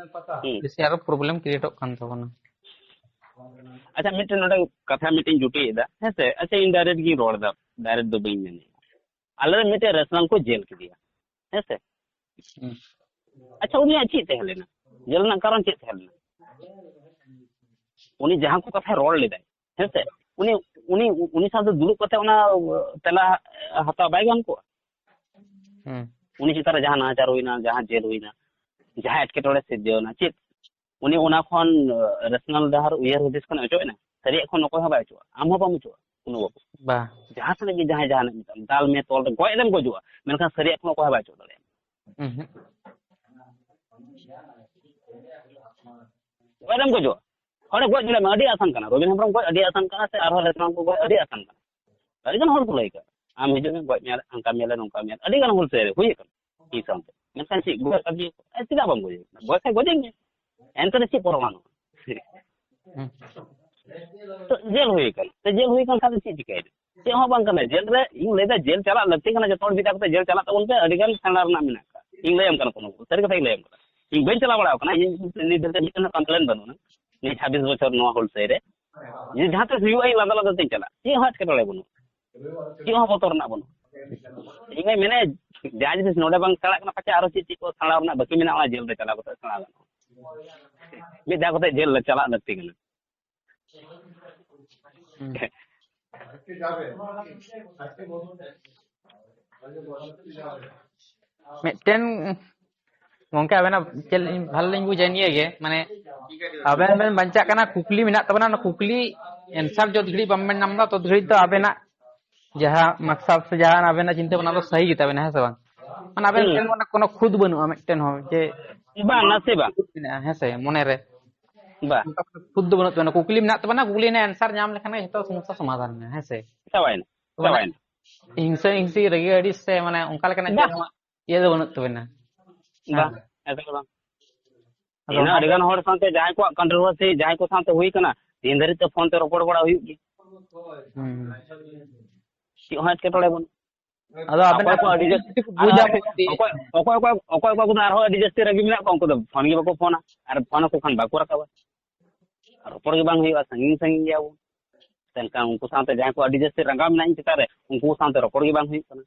ᱦᱩᱸ᱾ ᱵᱮᱥᱤ ᱟᱨᱚ problem createᱚᱜ ᱠᱟᱱ ᱛᱟᱵᱚᱱᱟ᱾ ᱟᱪᱪᱷᱟ, ᱢᱤᱫᱴᱮᱱ ᱱᱚᱰᱮ ᱠᱟᱛᱷᱟ ᱢᱤᱫᱴᱮᱱ ᱡᱩᱴᱤᱭᱮᱫᱟ, ᱦᱮᱸ ᱥᱮ? ᱟᱪᱪᱷᱟ, indirect ᱜᱤᱧ ᱨᱚᱲ ᱮᱫᱟ, direct ᱫᱚ ᱵᱟᱹᱧ ᱢᱮᱱᱮᱫᱼᱟ᱾ ᱟᱞᱮ ᱨᱮᱱ ᱢᱤᱫᱴᱮᱱ ᱨᱮᱥᱱᱟᱞ ᱠᱚ ᱡᱮᱞ ᱠᱮᱫᱮᱭᱟ, ᱦᱮᱸ ᱥᱮ? ᱦᱩᱸ᱾ ᱟᱪᱪᱷᱟ, ᱩᱱᱤᱭᱟᱜ ᱪᱮᱫ ᱛᱟᱦᱮᱸ ᱞᱮᱱᱟ? ᱡᱮᱞ ᱨᱮᱱᱟᱜ ᱠᱟᱨᱚᱱ ᱪᱮᱫ ᱛᱟᱦᱮᱸ ᱞᱮᱱᱟ? ᱩᱱᱤ ᱡᱟᱦᱟᱸ ᱠᱚ ᱠᱟᱛᱷᱟᱭ ᱨᱚᱲ ᱞᱮᱫᱟᱭ, ᱦᱮᱸ ᱥᱮ? ᱩᱱᱤ ᱩᱱᱤ ᱩᱱᱤ ᱥᱟᱶᱛᱮ ᱫᱩᱲᱩᱵ ᱠᱟᱛᱮ ᱚᱱᱟ ᱛᱮᱞᱟ ᱦᱟᱛᱟᱣ ᱵᱟᱭ ᱜᱟᱱ ᱠᱚᱜᱼᱟ? ᱦᱩᱸ᱾ ᱩᱱᱤ ᱪᱮᱛᱟᱱ ᱨᱮ ᱡᱟᱦᱟᱸ ᱱᱟᱦᱟᱪᱟᱨ ᱦᱩᱭᱱᱟ, ᱡᱟᱦᱟᱸ ᱡᱮᱞ ᱦᱩᱭᱱᱟ, ᱡᱟᱦᱟᱸ ᱮᱴᱠᱮᱴᱚᱬᱮ ᱥᱤᱨᱡᱟᱹᱣ ᱮᱱᱟ, ᱪᱮᱫ ᱩᱱᱤ ᱚᱱᱟ ᱠᱷᱚᱱ ᱨᱮᱥᱱᱟᱞ ᱰᱟᱦᱟᱨ ᱩᱭᱦᱟᱹᱨ ᱦᱩᱫᱤᱥ ᱠᱷᱚᱱ ᱚᱪᱚᱜ ᱮᱱᱟ? ᱥᱟᱹᱨᱤᱭᱟᱜ ᱠᱷᱚᱱ ᱚᱠᱚᱭ ᱦᱚᱸ ᱵᱟᱭ ᱚᱪᱚᱜᱼᱟ, ᱟᱢ ᱦᱚᱸ ᱵᱟᱢ ᱚᱪᱚᱜᱼᱟ, ᱠᱳᱱᱳ ᱵᱟᱵᱩ᱾ ᱵᱟ᱾ ᱡᱟᱦᱟᱸ ᱛᱤᱱᱟᱹᱜ ᱜᱮ ᱡᱟᱦᱟᱸᱭ ᱡᱟᱦᱟᱱᱟᱜ ᱢᱮᱛᱟᱢ, ᱫᱟᱞ ᱢᱮ, ᱛᱚᱞ ᱨᱮ, ᱜᱚᱡ ᱨᱮᱢ ᱜᱚᱡᱚᱜᱼᱟ, ᱢᱮᱱᱠᱷᱟᱱ ᱥᱟᱹᱨᱤᱭᱟᱜ ᱠᱷᱚᱱ ᱚᱠᱚᱭ ᱦᱚᱸ ᱵᱟᱭ ᱚᱪᱚᱜ ᱫᱟᱲᱮᱭᱟᱢᱟ᱾ ᱩᱸᱦᱩᱸ᱾ ᱜᱚᱡ ᱨᱮᱢ ᱜᱚᱡᱚᱜᱼᱟ, ᱦᱚᱲᱮ ᱜᱚᱡ ᱫᱟᱲᱮᱭᱟᱢᱟ, ᱟᱹᱰᱤ ᱟᱥᱟᱱ ᱠᱟᱱᱟ᱾ ᱨᱚᱵᱤᱱ ᱦᱮᱢᱵᱨᱚᱢ ᱜᱚᱡ ᱟᱹᱰᱤ ᱟᱥᱟᱱ ᱠᱟᱱᱟ, ᱥᱮ ᱟᱨᱦᱚᱸ ᱨᱮᱥᱱᱟᱞ ᱠᱚ ᱜᱚᱡ ᱟᱹᱰᱤ ᱟᱥᱟᱱ ᱠᱟᱱᱟ᱾ ᱟᱹᱰᱤ ᱜᱟᱱ ᱦᱚᱲ ᱠᱚ ᱞᱟᱹᱭ ᱠᱟᱜᱼᱟ, ᱟᱢ ᱦᱤᱡᱩᱜ ᱢᱮ, ᱜᱚᱡ ᱢᱮᱭᱟᱞᱮ, ᱦᱟᱱᱠᱟ ᱢᱮᱭᱟᱞᱮ, ᱱᱚᱝᱠᱟ ᱢᱮᱭᱟᱞᱮ, ᱟᱹᱰᱤ ᱜᱟᱱ ᱦᱩᱞ ᱥᱟᱹᱭ ᱦᱩᱭ ᱟᱠᱟᱱᱟ ᱤᱧ ᱥᱟᱶᱛᱮ᱾ ᱢᱮᱱᱠᱷᱟᱱ ᱪᱮᱫ ᱜᱚᱡ ᱟᱹᱰᱤ ᱪᱮᱫᱟᱜ ᱵᱟᱢ ᱜᱚᱡ ᱮᱱᱟ? ᱜᱚᱡ ᱠᱷᱟᱡ ᱜᱚᱡᱮᱧ ᱢᱮ, ᱮᱱᱛᱮ ᱨᱮ ᱪᱮᱫ ᱯᱨᱚᱢᱟᱱᱚᱜᱼᱟ? ᱛᱚ ᱡᱮᱞ ᱦᱩᱭ ᱟᱠᱟᱱᱟ, ᱛᱚ ᱡᱮᱞ ᱦᱩᱭ ᱟᱠᱟᱱ ᱠᱷᱟᱱ ᱫᱚ ᱪᱮᱫ ᱪᱤᱠᱟᱹᱭᱮᱱᱟ? ᱪᱮᱫ ᱦᱚᱸ ᱵᱟᱝ ᱠᱟᱱᱟ᱾ ᱡᱮᱞ ᱨᱮ ᱤᱧ ᱞᱟᱹᱭᱫᱟ, ᱡᱮᱞ ᱪᱟᱞᱟᱜ ᱞᱟᱹᱠᱛᱤ ᱠᱟᱱᱟ, ᱡᱚᱛᱚ ᱦᱚᱲ ᱢᱤᱫ ᱫᱷᱟᱣ ᱠᱟᱛᱮ ᱡᱮᱞ ᱪᱟᱞᱟᱜ ᱛᱟᱵᱚᱱ ᱯᱮ, ᱟᱹᱰᱤ ᱜᱟᱱ ᱥᱮᱬᱟ ᱨᱮᱱᱟᱜ ᱢᱮᱱᱟᱜ ᱟᱠᱟᱫ᱾ ᱤᱧ ᱞᱟᱹᱭᱟᱢ ᱠᱟᱱᱟ, ᱠᱳᱱᱳ ᱥᱟᱹᱨᱤ ᱠᱟᱛᱷᱟᱧ ᱞᱟᱹᱭᱟᱢ ᱠᱟᱱᱟ, ᱤᱧ ᱵᱟᱹᱧ ᱪᱟᱞᱟᱣ ᱵᱟᱲᱟ ᱟᱠᱟᱱᱟ, ᱤᱧ ᱱᱤᱛ ᱫᱷᱟᱹᱵᱤᱡ ᱢᱤᱫᱴᱮᱱ ᱠᱚᱢᱯᱞᱮᱱ ᱵᱟᱹᱱᱩᱜᱼᱟ᱾ ᱱᱤᱭᱟᱹ ᱪᱷᱟᱵᱵᱤᱥ ᱵᱚᱪᱷᱚᱨ ᱱᱚᱣᱟ ᱦᱩᱞᱥᱟᱹᱭ ᱨᱮ ᱡᱩᱫᱤ ᱡᱟᱦᱟᱸ ᱛᱤᱥ ᱦᱩᱭᱩᱜᱼᱟ, ᱤᱧ ᱞᱟᱸᱫᱟ ᱞᱟᱸᱫᱟ ᱛᱮᱧ ᱪᱟᱞᱟᱜᱼᱟ, ᱪᱮᱫ ᱦᱚᱸ ᱮᱴᱠᱮᱴᱚᱬᱮ ᱵᱟᱹᱱᱩᱜᱼᱟ, ᱪᱮᱫ ᱦᱚᱸ ᱵᱚᱛᱚᱨ ᱨᱮᱱᱟᱜ ᱵᱟᱹᱱᱩᱜᱼᱟ᱾ ᱤᱧ ᱢᱮᱱᱮᱫ, ᱡᱟᱦᱟᱸ ᱡᱤᱱᱤᱥ ᱱᱚᱰᱮ ᱵᱟᱝ ᱪᱟᱞᱟᱜ ᱠᱟᱱᱟ, ᱯᱟᱪᱮ ᱟᱨᱚ ᱪᱮᱫ ᱪᱮᱫ ᱠᱚ ᱥᱮᱬᱟ ᱨᱮᱱᱟᱜ ᱵᱟᱹᱠᱤ ᱢᱮᱱᱟᱜᱼᱟ, ᱚᱱᱟ ᱡᱮᱞ ᱨᱮ ᱪᱟᱞᱟᱣ ᱠᱟᱛᱮ ᱥᱮᱬᱟ ᱜᱟᱱᱚᱜᱼᱟ᱾ ᱢᱤᱫ ᱫᱷᱟᱣ ᱠᱟᱛᱮ ᱡᱮᱞ ᱨᱮ ᱪᱟᱞᱟᱜ ᱞᱟᱹᱠᱛᱤ ᱠᱟᱱᱟ᱾ ᱦᱩᱸ᱾ ᱢᱤᱫᱴᱮᱱ ᱜᱚᱝᱠᱮ, ᱟᱵᱮᱱᱟᱜ ᱪᱮᱫ ᱞᱤᱧ, ᱵᱷᱟᱞᱮ ᱞᱤᱧ ᱵᱩᱡᱟ ᱱᱤᱭᱟᱹ ᱜᱮ, ᱢᱟᱱᱮ ᱟᱵᱮᱱ ᱵᱮᱱ ᱵᱟᱧᱪᱟᱜ ᱠᱟᱱᱟ, ᱠᱩᱠᱞᱤ ᱢᱮᱱᱟᱜ ᱛᱟᱵᱮᱱᱟ, ᱚᱱᱟ ᱠᱩᱠᱞᱤ ᱮᱱᱥᱟᱨ ᱡᱚᱛ ᱜᱷᱟᱹᱲᱤᱡ ᱵᱟᱝᱵᱮᱱ ᱧᱟᱢ ᱮᱫᱟ, ᱛᱚᱛ ᱜᱷᱟᱹᱲᱤᱡ ᱫᱚ ᱟᱵᱮᱱᱟᱜ ᱡᱟᱦᱟᱸ ᱢᱟᱠᱥᱟᱫ ᱥᱮ ᱡᱟᱦᱟᱸ ᱟᱵᱮᱱᱟᱜ ᱪᱤᱱᱛᱟᱹ ᱵᱷᱟᱵᱽᱱᱟ ᱫᱚ ᱥᱟᱹᱦᱤ ᱜᱮᱛᱟᱵᱮᱱᱟ, ᱦᱮᱸ ᱥᱮ ᱵᱟᱝ? ᱢᱟᱱᱮ ᱟᱵᱮᱱ ᱦᱩᱸ᱾ ᱴᱷᱮᱱ ᱢᱟᱱᱮ ᱠᱳᱱᱳ ᱠᱷᱩᱫ ᱵᱟᱹᱱᱩᱜᱼᱟ ᱢᱤᱫᱴᱮᱱ ᱦᱚᱸ, ᱡᱮ ᱵᱟᱝ, ᱱᱟᱥᱮ ᱵᱟᱝ᱾ ᱠᱷᱩᱫ ᱢᱮᱱᱟᱜᱼᱟ, ᱦᱮᱸ ᱥᱮ, ᱢᱚᱱᱮᱨᱮ ᱵᱟᱝ᱾ ᱚᱱᱠᱟ ᱠᱷᱩᱫ ᱫᱚ ᱵᱟᱹᱱᱩᱜ ᱛᱟᱵᱮᱱᱟ, ᱠᱩᱠᱞᱤ ᱢᱮᱱᱟᱜ ᱛᱟᱵᱮᱱᱟ, ᱠᱩᱠᱞᱤ ᱨᱮᱱᱟᱜ ᱮᱱᱥᱟᱨ ᱧᱟᱢ ᱞᱮᱠᱷᱟᱱ ᱜᱮ ᱡᱷᱚᱛᱚ ᱥᱚᱢᱚᱥᱥᱟ ᱥᱚᱢᱟᱫᱷᱟᱱ ᱮᱱᱟ, ᱦᱮᱸ ᱥᱮ? ᱪᱟᱵᱟᱭᱮᱱᱟ, ᱛᱚ ᱢᱟᱱᱮ ᱪᱟᱵᱟᱭᱮᱱᱟ᱾ ᱦᱤᱝᱥᱟᱹ ᱦᱤᱝᱥᱤ ᱨᱟᱹᱜᱤ ᱟᱹᱲᱤᱥ ᱥᱮ ᱢᱟᱱᱮ ᱚᱱᱠᱟ ᱞᱮᱠᱟᱱᱟᱜ ᱪᱮᱫ ᱵᱟᱝ᱾ ᱦᱚᱸ ᱤᱭᱟᱹ ᱫᱚ ᱵᱟᱹᱱᱩᱜ ᱛᱟᱵᱮᱱᱟ᱾ ᱵᱟᱝ, ᱮᱠᱟᱞ ᱵᱟᱝ᱾ ᱟᱫᱚ ᱤᱧ ᱚᱱᱟ ᱟᱹᱰᱤ ᱜᱟᱱ ᱦᱚᱲ ᱥᱟᱶᱛᱮ ᱡᱟᱦᱟᱸᱭ ᱠᱚᱣᱟᱜ ᱠᱚᱱᱴᱨᱳᱵᱷᱟᱨᱥᱤ, ᱡᱟᱦᱟᱸᱭ ᱠᱚ ᱥᱟᱶᱛᱮ ᱦᱩᱭ ᱠᱟᱱᱟ, ᱛᱤᱱ ᱫᱷᱟᱹᱨᱤᱡ ᱛᱮ ᱯᱷᱳᱱ ᱛᱮ ᱨᱚᱯᱚᱲ ᱵᱟᱲᱟ ᱦᱩᱭᱩᱜ ᱜᱮ, ᱦᱩᱸ᱾ ᱪᱮᱫ ᱦᱚᱸ ᱮᱴᱠᱮᱴᱚᱬᱮ ᱵᱟᱹᱱᱩᱜ᱾ ᱟᱫᱚ ᱟᱵᱮᱱᱟᱜ ᱚᱠᱚᱭ ᱠᱚ ᱟᱹᱰᱤ ᱡᱟᱹᱥ-, ᱠᱤᱪᱷᱩ ᱟᱨ ᱵᱩᱡᱟ ᱚᱠᱚᱭ, ᱚᱠᱚᱭ, ᱚᱠᱚᱭ, ᱚᱠᱚᱭ, ᱚᱠᱚᱭ ᱠᱚᱫᱚ ᱟᱨᱦᱚᱸ ᱟᱹᱰᱤ ᱡᱟᱹᱥᱛᱤ ᱨᱟᱹᱜᱤ ᱢᱮᱱᱟᱜ ᱠᱚᱣᱟ, ᱩᱱᱠᱩ ᱫᱚ ᱯᱷᱳᱱ ᱜᱮ ᱵᱟᱠᱚ ᱯᱷᱳᱱᱟ, ᱟᱨ ᱯᱷᱳᱱ ᱟᱠᱚ ᱠᱷᱟᱱ ᱵᱟᱠᱚ ᱨᱟᱠᱟᱵᱟ᱾ ᱟᱨ ᱨᱚᱯᱚᱲ ᱜᱮ ᱵᱟᱝ ᱦᱩᱭᱩᱜᱼᱟ, ᱥᱟᱺᱜᱤᱧ ᱥᱟᱺᱜᱤᱧ ᱜᱮᱭᱟ ᱵᱚᱱ᱾ ᱮᱱᱠᱷᱟᱱ ᱩᱱᱠᱩ ᱥᱟᱶᱛᱮ ᱡᱟᱦᱟᱸᱭ ᱠᱚ ᱟᱹᱰᱤ ᱡᱟᱹᱥᱛᱤ ᱨᱟᱸᱜᱟᱣ ᱢᱮᱱᱟᱜ ᱤᱧ ᱪᱮᱛᱟᱱ ᱨᱮ, ᱩᱱᱠᱩ ᱥᱟᱶᱛᱮ ᱨᱚᱯᱚᱲ ᱜᱮ ᱵᱟᱝ ᱦᱩᱭᱩᱜ ᱠᱟᱱᱟ᱾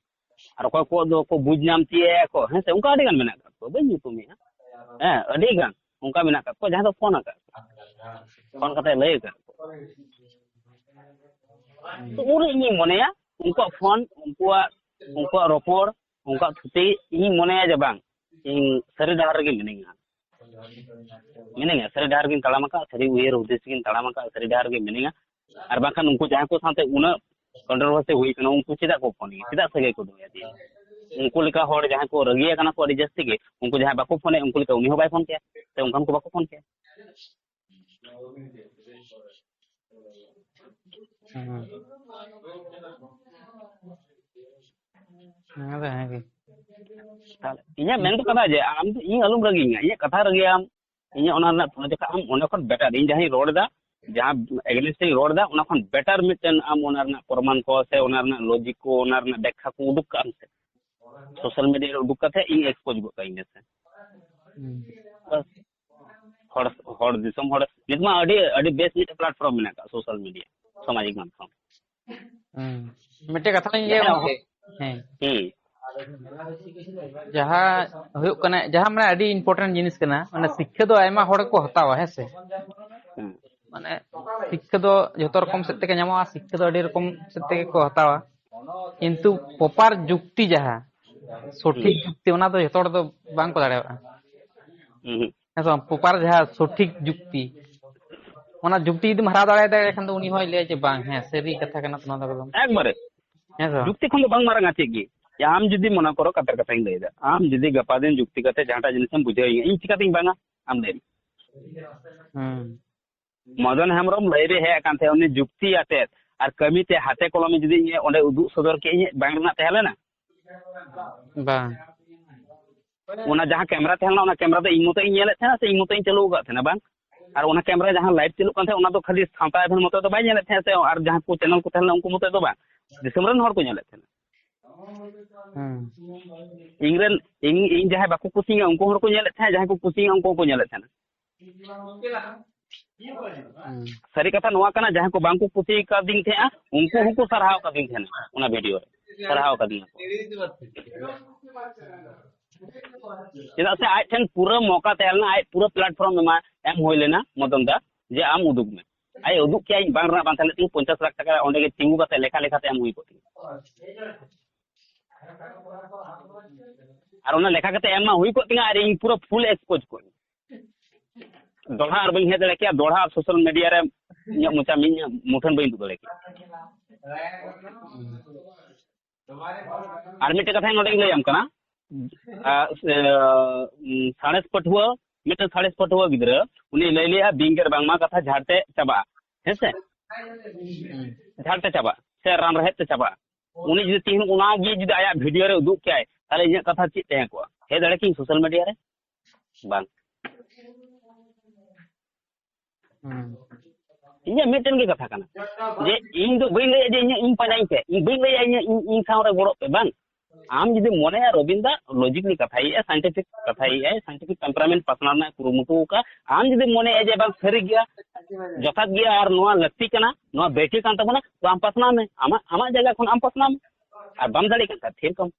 ᱟᱨ ᱚᱠᱚᱭ ᱠᱚ ᱫᱚ ᱠᱚ ᱵᱩᱡᱽ ᱧᱟᱢ ᱛᱤᱭᱟᱹᱭᱟ ᱠᱚ, ᱦᱮᱸ ᱥᱮ, ᱚᱱᱠᱟ ᱟᱹᱰᱤ ᱜᱟᱱ ᱢᱮᱱᱟᱜ ᱟᱠᱟᱫ ᱠᱚᱣᱟ, ᱵᱟᱹᱧ ᱧᱩᱛᱩᱢᱮᱜᱼᱟ᱾ ᱦᱮᱸ, ᱟᱹᱰᱤ ᱜᱟᱱ ᱚᱱᱠᱟ ᱢᱮᱱᱟᱜ ᱟᱠᱟᱫ ᱠᱚᱣᱟ, ᱡᱟᱦᱟᱸᱭ ᱫᱚ ᱯᱷᱳᱱ ᱟᱠᱟᱫ ᱠᱚᱣᱟ, ᱯᱷᱳᱱ ᱠᱟᱛᱮ ᱞᱟᱹᱭ ᱟᱠᱟᱫ ᱠᱚᱣᱟ᱾ ᱛᱚ ᱩᱱᱨᱮ ᱤᱧᱤᱧ ᱢᱚᱱᱮᱭᱟ, ᱩᱱᱠᱩᱣᱟᱜ ᱯᱷᱳᱱ, ᱩᱱᱠᱩᱣᱟᱜ, ᱩᱱᱠᱩᱣᱟᱜ ᱨᱚᱯᱚᱲ, ᱩᱱᱠᱩᱣᱟᱜ ᱛᱷᱩᱛᱤ, ᱤᱧᱤᱧ ᱢᱚᱱᱮᱭᱟ ᱡᱮ ᱵᱟᱝ, ᱤᱧ ᱥᱟᱹᱨᱤ ᱰᱟᱦᱟᱨ ᱨᱮᱜᱮ ᱢᱤᱱᱟᱹᱧᱟ, ᱢᱤᱱᱟᱹᱧᱟ, ᱥᱟᱹᱨᱤ ᱰᱟᱦᱟᱨ ᱨᱮᱜᱤᱧ ᱛᱟᱲᱟᱢ ᱟᱠᱟᱫ, ᱥᱟᱹᱨᱤ ᱩᱭᱦᱟᱹᱨ ᱦᱩᱫᱤᱥ ᱨᱮᱜᱤᱧ ᱛᱟᱲᱟᱢ ᱟᱠᱟᱫ, ᱥᱟᱹᱨᱤ ᱰᱟᱦᱟᱨ ᱨᱮᱜᱮ ᱢᱤᱱᱟᱹᱧᱟ᱾ ᱟᱨ ᱵᱟᱝᱠᱷᱟᱱ ᱩᱱᱠᱩ ᱡᱟᱦᱟᱸᱭ ᱠᱚ ᱥᱟᱶᱛᱮ ᱩᱱᱟᱹᱜ ᱠᱚᱱᱴᱨᱳᱵᱷᱟᱨᱥᱤ ᱦᱩᱭ ᱠᱟᱱᱟ, ᱩᱱᱠᱩ ᱪᱮᱫᱟᱜ ᱠᱚ ᱯᱷᱳᱱ ᱜᱮᱭᱟ? ᱪᱮᱫᱟᱜ ᱥᱟᱹᱜᱟᱹᱭ ᱠᱚ ᱫᱚᱦᱚᱭᱟ ᱫᱤᱭᱮ? ᱩᱱᱠᱩ ᱞᱮᱠᱟ ᱦᱚᱲ ᱡᱟᱦᱟᱸᱭ ᱠᱚ ᱨᱟᱹᱜᱤ ᱟᱠᱟᱱᱟ ᱠᱚ ᱟᱹᱰᱤ ᱡᱟᱹᱥᱛᱤ ᱜᱮ, ᱩᱱᱠᱩ ᱡᱟᱦᱟᱸᱭ ᱵᱟᱠᱚ ᱯᱷᱳᱱᱮᱫ, ᱩᱱᱠᱩ ᱞᱮᱠᱟ ᱩᱱᱤ ᱦᱚᱸ ᱵᱟᱭ ᱯᱷᱳᱱ ᱠᱮᱭᱟ, ᱥᱮ ᱚᱱᱠᱟᱱ ᱠᱚ ᱵᱟᱠᱚ ᱯᱷᱳᱱ ᱠᱮᱭᱟ᱾ ᱦᱩᱸ᱾ ᱚᱱᱟ ᱫᱚ ᱦᱮᱸ ᱜᱮ᱾ ᱛᱟᱦᱞᱮ ᱤᱧᱟᱹᱜ ᱢᱮᱱ ᱫᱚ ᱠᱟᱱᱟ ᱡᱮ ᱟᱢ ᱫᱚ ᱤᱧ ᱟᱞᱚᱢ ᱨᱟᱹᱜᱤᱧᱟ, ᱤᱧᱟᱹᱜ ᱠᱟᱛᱷᱟ ᱨᱟᱹᱜᱤᱭᱟᱢ, ᱤᱧᱟᱹᱜ ᱚᱱᱟ ᱨᱮᱱᱟᱜ ᱯᱨᱚᱢᱟᱱ ᱡᱚᱠᱷᱚᱱ ᱟᱢ ᱚᱸᱰᱮ ᱠᱷᱚᱱ ᱵᱮᱴᱟᱨ, ᱤᱧ ᱡᱟᱦᱟᱸᱧ ᱨᱚᱲ ᱮᱫᱟ, ᱡᱟᱦᱟᱸ ᱮᱜᱮᱱᱤᱥᱴ ᱤᱧ ᱨᱚᱲ ᱮᱫᱟ, ᱚᱱᱟ ᱠᱷᱚᱱ ᱵᱮᱴᱟᱨ ᱢᱤᱫᱴᱮᱱ ᱟᱢ ᱚᱱᱟ ᱨᱮᱱᱟᱜ ᱯᱨᱚᱢᱟᱱ ᱠᱚ ᱥᱮ ᱚᱱᱟ ᱨᱮᱱᱟᱜ ᱞᱚᱡᱤᱠ ᱠᱚ, ᱚᱱᱟ ᱨᱮᱱᱟᱜ ᱵᱮᱠᱠᱷᱟ ᱠᱚ ᱩᱰᱩᱠ ᱠᱟᱜ ᱟᱢ ᱥᱮ ᱥᱳᱥᱟᱞ ᱢᱤᱰᱤᱭᱟ ᱨᱮ ᱩᱰᱩᱠ ᱠᱟᱛᱮ ᱤᱧ ᱮᱠᱥᱯᱳᱡᱽ ᱜᱚᱫ ᱠᱟᱜ ᱤᱧ ᱥᱮ᱾ ᱦᱩᱸ᱾ ᱵᱟᱥ᱾ ᱦᱚᱲ, ᱦᱚᱲ ᱫᱤᱥᱚᱢ ᱦᱚᱲ ᱱᱤᱛ ᱢᱟ ᱟᱹᱰᱤ, ᱟᱹᱰᱤ ᱵᱮᱥ ᱢᱤᱫᱴᱮᱱ ᱯᱞᱟᱴᱯᱷᱚᱨᱚᱢ ᱢᱮᱱᱟᱜ ᱟᱠᱟᱫ ᱥᱳᱥᱟᱞ ᱢᱤᱰᱤᱭᱟ, ᱥᱟᱢᱟᱡᱤᱠ ᱢᱟᱫᱽᱫᱷᱚᱢ᱾ ᱦᱩᱸ᱾ ᱢᱤᱫᱴᱮᱡ ᱠᱟᱛᱷᱟ ᱞᱤᱧ ᱞᱟᱹᱭᱟ ᱡᱟᱦᱟᱸ ᱜᱚᱢᱠᱮ᱾ ᱦᱮᱸ᱾ ᱦᱩᱸ᱾ ᱡᱟᱦᱟᱸ ᱦᱩᱭᱩᱜ ᱠᱟᱱᱟ, ᱡᱟᱦᱟᱸ ᱢᱟᱱᱮ ᱟᱹᱰᱤ ᱤᱢᱯᱚᱨᱴᱮᱱᱴ ᱡᱤᱱᱤᱥ ᱠᱟᱱᱟ, ᱢᱟᱱᱮ ᱥᱤᱠᱠᱷᱟ ᱫᱚ ᱟᱭᱢᱟ ᱦᱚᱲ ᱠᱚ ᱦᱟᱛᱟᱣᱟ, ᱦᱮᱸ ᱥᱮ? ᱦᱩᱸ᱾ ᱢᱟᱱᱮ ᱥᱤᱠᱠᱷᱟ ᱫᱚ ᱡᱚᱛᱚ ᱨᱚᱠᱚᱢ ᱥᱮᱫ ᱛᱮᱜᱮ ᱧᱟᱢᱚᱜᱼᱟ, ᱥᱤᱠᱠᱷᱟ ᱫᱚ ᱟᱹᱰᱤ ᱨᱚᱠᱚᱢ ᱥᱮᱫ ᱛᱮᱜᱮ ᱠᱚ ᱦᱟᱛᱟᱣᱟ, ᱠᱤᱱᱛᱩ ᱯᱨᱚᱯᱟᱨ ᱡᱩᱠᱛᱤ ᱡᱟᱦᱟᱸ ᱥᱚᱴᱷᱤᱠ ᱦᱩᱸ᱾ ᱡᱩᱠᱛᱤ, ᱚᱱᱟ ᱫᱚ ᱡᱚᱛᱚ ᱦᱚᱲ ᱫᱚ ᱵᱟᱝ ᱠᱚ ᱫᱟᱲᱮᱭᱟᱜᱼᱟ᱾ ᱦᱩᱸ᱾ ᱦᱮᱸ ᱥᱮ ᱵᱟᱝ? ᱯᱨᱚᱯᱟᱨ ᱡᱟᱦᱟᱸ ᱥᱚᱴᱷᱤᱠ ᱡᱩᱠᱛᱤ, ᱚᱱᱟ ᱡᱩᱠᱛᱤ ᱡᱩᱫᱤᱢ ᱦᱟᱨᱟᱣ ᱫᱟᱲᱮᱭᱟᱛᱟᱭ ᱠᱷᱟᱱ ᱫᱚ ᱩᱱᱤ ᱦᱚᱸᱭ ᱞᱟᱹᱭᱟ ᱡᱮ ᱵᱟᱝ, ᱦᱮᱸ, ᱥᱟᱹᱨᱤ ᱠᱟᱛᱷᱟ ᱠᱟᱱᱟ ᱱᱚᱣᱟ ᱫᱚ ᱮᱠᱫᱚᱢ᱾ ᱮᱠᱵᱟᱨᱮ᱾ ᱦᱮᱸ ᱥᱮ ᱵᱟᱝ? ᱡᱩᱠᱛᱤ ᱠᱷᱚᱱ ᱫᱚ ᱵᱟᱝ ᱢᱟᱨᱟᱝᱟ ᱪᱮᱫ ᱜᱮ᱾ ᱟᱢ ᱡᱩᱫᱤ ᱢᱚᱱᱮ ᱠᱚᱨᱚ ᱠᱟᱛᱷᱟ ᱠᱟᱛᱷᱟᱧ ᱞᱟᱹᱭ ᱮᱫᱟ, ᱟᱢ ᱡᱩᱫᱤ ᱜᱟᱯᱟ ᱫᱤᱱ ᱡᱩᱠᱛᱤ ᱠᱟᱛᱮ ᱡᱟᱦᱟᱸᱴᱟᱜ ᱡᱤᱱᱤᱥᱮᱢ ᱵᱩᱡᱷᱟᱹᱣᱤᱧᱟ, ᱤᱧ ᱪᱤᱠᱟᱛᱤᱧ ᱵᱟᱝᱟ? ᱟᱢ ᱞᱟᱹᱭ ᱢᱮ᱾ ᱦᱩᱸ᱾ ᱢᱚᱫᱚᱱ ᱦᱮᱢᱵᱨᱚᱢ ᱞᱟᱹᱭ ᱨᱮ ᱦᱮᱡ ᱟᱠᱟᱱ ᱛᱟᱦᱮᱸᱫ, ᱩᱱᱤ ᱡᱩᱠᱛᱤ ᱟᱛᱮᱫ ᱟᱨ ᱠᱟᱹᱢᱤ ᱛᱮ ᱦᱟᱛᱮ ᱠᱚᱞᱚᱢᱮ ᱡᱩᱫᱤ ᱤᱧ ᱚᱸᱰᱮ ᱩᱫᱩᱜ ᱥᱚᱫᱚᱨ ᱠᱮᱫ ᱤᱧ, ᱵᱟᱝ ᱨᱮᱱᱟᱜ ᱛᱟᱦᱮᱸ ᱞᱮᱱᱟ? ᱵᱟᱝ᱾ ᱚᱱᱟ ᱡᱟᱦᱟᱸ ᱠᱮᱢᱮᱨᱟ ᱛᱟᱦᱮᱸ ᱞᱮᱱᱟ, ᱚᱱᱟ ᱠᱮᱢᱮᱨᱟ ᱫᱚ ᱤᱧ ᱢᱚᱛᱚ ᱤᱧ ᱧᱮᱞᱮᱫ ᱛᱟᱦᱮᱸᱱᱟ ᱥᱮ ᱤᱧ ᱢᱚᱛᱚ ᱤᱧ ᱪᱟᱹᱞᱩ ᱟᱠᱟᱫ ᱛᱟᱦᱮᱸᱱᱟ? ᱵᱟᱝ᱾ ᱟᱨ ᱚᱱᱟ ᱠᱮᱢᱮᱨᱟ ᱡᱟᱦᱟᱸ ᱞᱟᱭᱤᱵᱷ ᱪᱟᱹᱞᱩᱜ ᱠᱟᱱ ᱛᱟᱦᱮᱸᱫ, ᱚᱱᱟ ᱫᱚ ᱠᱷᱟᱹᱞᱤ ᱥᱟᱶᱛᱟ ᱮᱵᱷᱮᱱ ᱢᱚᱛᱚ ᱫᱚ ᱵᱟᱭ ᱧᱮᱞᱮᱫ ᱛᱟᱦᱮᱸᱫ ᱥᱮ, ᱟᱨ ᱡᱟᱦᱟᱸ ᱠᱚ ᱪᱮᱱᱮᱞ ᱠᱚ ᱛᱟᱦᱮᱸ ᱞᱮᱱᱟ ᱩᱱᱠᱩ ᱢᱚᱛᱚ ᱫᱚ ᱵᱟᱝ, ᱫᱤᱥᱚᱢ ᱨᱮᱱ ᱦᱚᱲ ᱠᱚ ᱧᱮᱞᱮᱫ ᱛᱟᱦᱮᱸᱱᱟ᱾ ᱦᱩᱸ᱾ ᱤᱧ ᱨᱮᱱ, ᱤᱧ, ᱤᱧ ᱡᱟᱦᱟᱸᱭ ᱵᱟᱠᱚ ᱠᱩᱥᱤᱭᱟᱹᱧᱟ ᱩᱱᱠᱩ ᱦᱚᱲ ᱠᱚ ᱧᱮᱞᱮᱫ ᱛᱟᱦᱮᱸᱫ, ᱡᱟᱦᱟᱸᱭ ᱠᱚ ᱠᱩᱥᱤᱭᱟᱹᱧᱟ ᱩᱱᱠᱩ ᱦᱚᱸᱠᱚ ᱧᱮᱞᱮᱫ ᱛᱟᱦᱮᱸᱱᱟ᱾ ᱦᱩᱸ᱾ ᱥᱟᱹᱨᱤ ᱠᱟᱛᱷᱟ ᱱᱚᱣᱟ ᱠᱟᱱᱟ, ᱡᱟᱦᱟᱸᱭ ᱠᱚ ᱵᱟᱝ ᱠᱚ ᱠᱩᱥᱤ ᱠᱟᱫᱤᱧ ᱛᱟᱦᱮᱸᱫᱼᱟ ᱩᱱᱠᱩ ᱦᱚᱸᱠᱚ ᱥᱟᱨᱦᱟᱣ ᱠᱟᱫᱤᱧ ᱛᱟᱦᱮᱸᱱᱟ ᱚᱱᱟ ᱵᱷᱤᱰᱤᱭᱳ ᱨᱮ, ᱥᱟᱨᱦᱟᱣ ᱠᱟᱫᱤᱧᱟ ᱠᱚ᱾ ᱪᱮᱫᱟᱜ ᱥᱮ ᱟᱡ ᱴᱷᱮᱱ ᱯᱩᱨᱟᱹ ᱢᱚᱠᱟ ᱛᱟᱦᱮᱸ ᱞᱮᱱᱟ, ᱟᱡ ᱯᱩᱨᱟᱹ ᱯᱞᱟᱴᱯᱷᱚᱨᱚᱢ ᱮᱢᱟ, ᱮᱢ ᱦᱩᱭ ᱞᱮᱱᱟ ᱢᱚᱫᱚᱱ ᱫᱟ, ᱡᱮ ᱟᱢ ᱩᱫᱩᱜ ᱢᱮ᱾ ᱟᱡ ᱩᱫᱩᱜ ᱠᱮᱭᱟᱭ, ᱵᱟᱝ ᱨᱮᱱᱟᱜ ᱵᱟᱝ ᱛᱟᱦᱮᱸ ᱞᱮᱱ ᱛᱤᱧᱟᱹ, ᱯᱚᱧᱪᱟᱥ ᱞᱟᱠᱷ ᱴᱟᱠᱟ ᱚᱸᱰᱮ ᱜᱮ ᱛᱤᱸᱜᱩ ᱠᱟᱛᱮ ᱞᱮᱠᱷᱟ ᱞᱮᱠᱷᱟ ᱛᱮ ᱮᱢ ᱦᱩᱭ ᱠᱚᱜ ᱛᱤᱧᱟᱹ᱾ ᱟᱨ ᱚᱱᱟ ᱞᱮᱠᱷᱟ ᱠᱟᱛᱮ ᱮᱢ ᱢᱟ ᱦᱩᱭ ᱠᱚᱜ ᱛᱤᱧᱟᱹ, ᱟᱨ ᱤᱧ ᱯᱩᱨᱟᱹ ᱯᱷᱩᱞ ᱮᱠᱥᱯᱳᱡᱽ ᱠᱚᱜ ᱤᱧ᱾ ᱫᱚᱦᱲᱟ ᱟᱨ ᱵᱟᱹᱧ ᱦᱮᱡ ᱫᱟᱲᱮ ᱠᱮᱭᱟ, ᱫᱚᱦᱲᱟ ᱟᱨ ᱥᱳᱥᱟᱞ ᱢᱤᱰᱤᱭᱟ ᱨᱮ ᱤᱧᱟᱹᱜ ᱢᱚᱪᱟ ᱢᱤᱫ ᱢᱩᱴᱷᱟᱹᱱ ᱵᱟᱹᱧ ᱩᱫᱩᱜ ᱫᱟᱲᱮ ᱠᱮᱭᱟ᱾ ᱟᱨ ᱢᱤᱫᱴᱮᱡ ᱠᱟᱛᱷᱟᱧ ᱱᱚᱰᱮᱧ ᱞᱟᱹᱭᱟᱢ ᱠᱟᱱᱟ, ᱟᱨ, ᱮ, ᱩᱢ, ᱥᱟᱬᱮᱥ ᱯᱟᱹᱴᱷᱩᱣᱟᱹ, ᱢᱤᱫᱴᱮᱱ ᱥᱟᱬᱮᱥ ᱯᱟᱹᱴᱷᱩᱣᱟᱹ ᱜᱤᱫᱽᱨᱟᱹ, ᱩᱱᱤ ᱞᱟᱹᱭ ᱞᱮᱜᱼᱟ, ᱵᱤᱧ ᱜᱮᱨ ᱵᱟᱝᱢᱟ ᱠᱟᱛᱷᱟ ᱡᱷᱟᱲ ᱛᱮ ᱪᱟᱵᱟᱜᱼᱟ, ᱦᱮᱸ ᱥᱮ? ᱡᱷᱟᱲ ᱛᱮ ᱪᱟᱵᱟᱜᱼᱟ, ᱥᱮ ᱨᱟᱱ ᱨᱮᱦᱮᱫ ᱛᱮ ᱪᱟᱵᱟᱜᱼᱟ᱾ ᱩᱱᱤ ᱡᱩᱫᱤ ᱛᱮᱦᱮᱧ ᱚᱱᱟ ᱜᱮ ᱡᱩᱫᱤ ᱟᱭᱟᱜ ᱵᱷᱤᱰᱤᱭᱳ ᱨᱮ ᱩᱫᱩᱜ ᱠᱮᱭᱟᱭ, ᱛᱟᱦᱞᱮ ᱤᱧᱟᱹᱜ ᱠᱟᱛᱷᱟ ᱪᱮᱫ ᱛᱟᱦᱮᱸ ᱠᱚᱜᱼᱟ? ᱦᱮᱡ ᱫᱟᱲᱮ ᱠᱤᱧ ᱥᱳᱥᱟᱞ ᱢᱤᱰᱤᱭᱟ ᱨᱮ? ᱵᱟᱝ᱾ ᱤᱧᱟᱹᱜ ᱢᱤᱫᱴᱮᱱ ᱜᱮ ᱠᱟᱛᱷᱟ ᱠᱟᱱᱟ, ᱡᱮ ᱤᱧ ᱫᱚ ᱵᱟᱹᱧ ᱞᱟᱹᱭᱟ ᱡᱮ ᱤᱧᱟᱹᱜ ᱤᱧ ᱯᱟᱸᱡᱟᱧ ᱯᱮ, ᱤᱧ ᱵᱟᱹᱧ ᱞᱟᱹᱭᱟ ᱤᱧᱟᱹᱜ ᱤᱧ, ᱤᱧ ᱥᱟᱶ ᱨᱮ ᱜᱚᱲᱚᱜ ᱯᱮ, ᱵᱟᱝ᱾ ᱟᱢ ᱡᱩᱫᱤ ᱢᱚᱱᱮᱭᱟ ᱨᱚᱵᱤᱱ ᱫᱟ ᱞᱚᱡᱤᱠᱞᱤ ᱠᱟᱛᱷᱟᱭᱮᱫᱼᱟ, ᱥᱟᱭᱮᱱᱴᱤᱯᱷᱤᱠ ᱠᱟᱛᱷᱟᱭᱮᱫᱼᱟᱭ, ᱥᱟᱭᱮᱱᱴᱤᱯᱷᱤᱠ ᱴᱮᱢᱯᱟᱨᱟᱢᱮᱱᱴ ᱯᱟᱥᱱᱟᱣ ᱨᱮᱱᱟᱜ ᱠᱩᱨᱩᱢᱩᱴᱩ ᱟᱠᱟᱫᱼᱟ, ᱟᱢ ᱡᱩᱫᱤ ᱢᱚᱱᱮᱭᱟ ᱡᱮ ᱵᱟᱝ ᱥᱟᱹᱨᱤ ᱜᱮᱭᱟ, ᱡᱚᱛᱷᱟᱛ ᱜᱮᱭᱟ ᱟᱨ ᱱᱚᱣᱟ ᱞᱟᱹᱠᱛᱤ ᱠᱟᱱᱟ, ᱱᱚᱣᱟ ᱵᱮᱴᱷᱤᱠ ᱠᱟᱱ ᱛᱟᱵᱚᱱᱟ, ᱛᱚ ᱟᱢ ᱯᱟᱥᱱᱟᱣ ᱢᱮ, ᱟᱢᱟᱜ ᱟᱢᱟᱜ ᱡᱟᱭᱜᱟ ᱠᱷᱚᱱ ᱟᱢ ᱯᱟᱥᱱᱟᱣ ᱢᱮ᱾ ᱟᱨ ᱵᱟᱢ ᱫᱟᱲᱮᱭᱟᱜ ᱠᱟᱱ ᱠᱷᱟᱱ ᱛᱷᱤᱨ ᱠᱚᱢ᱾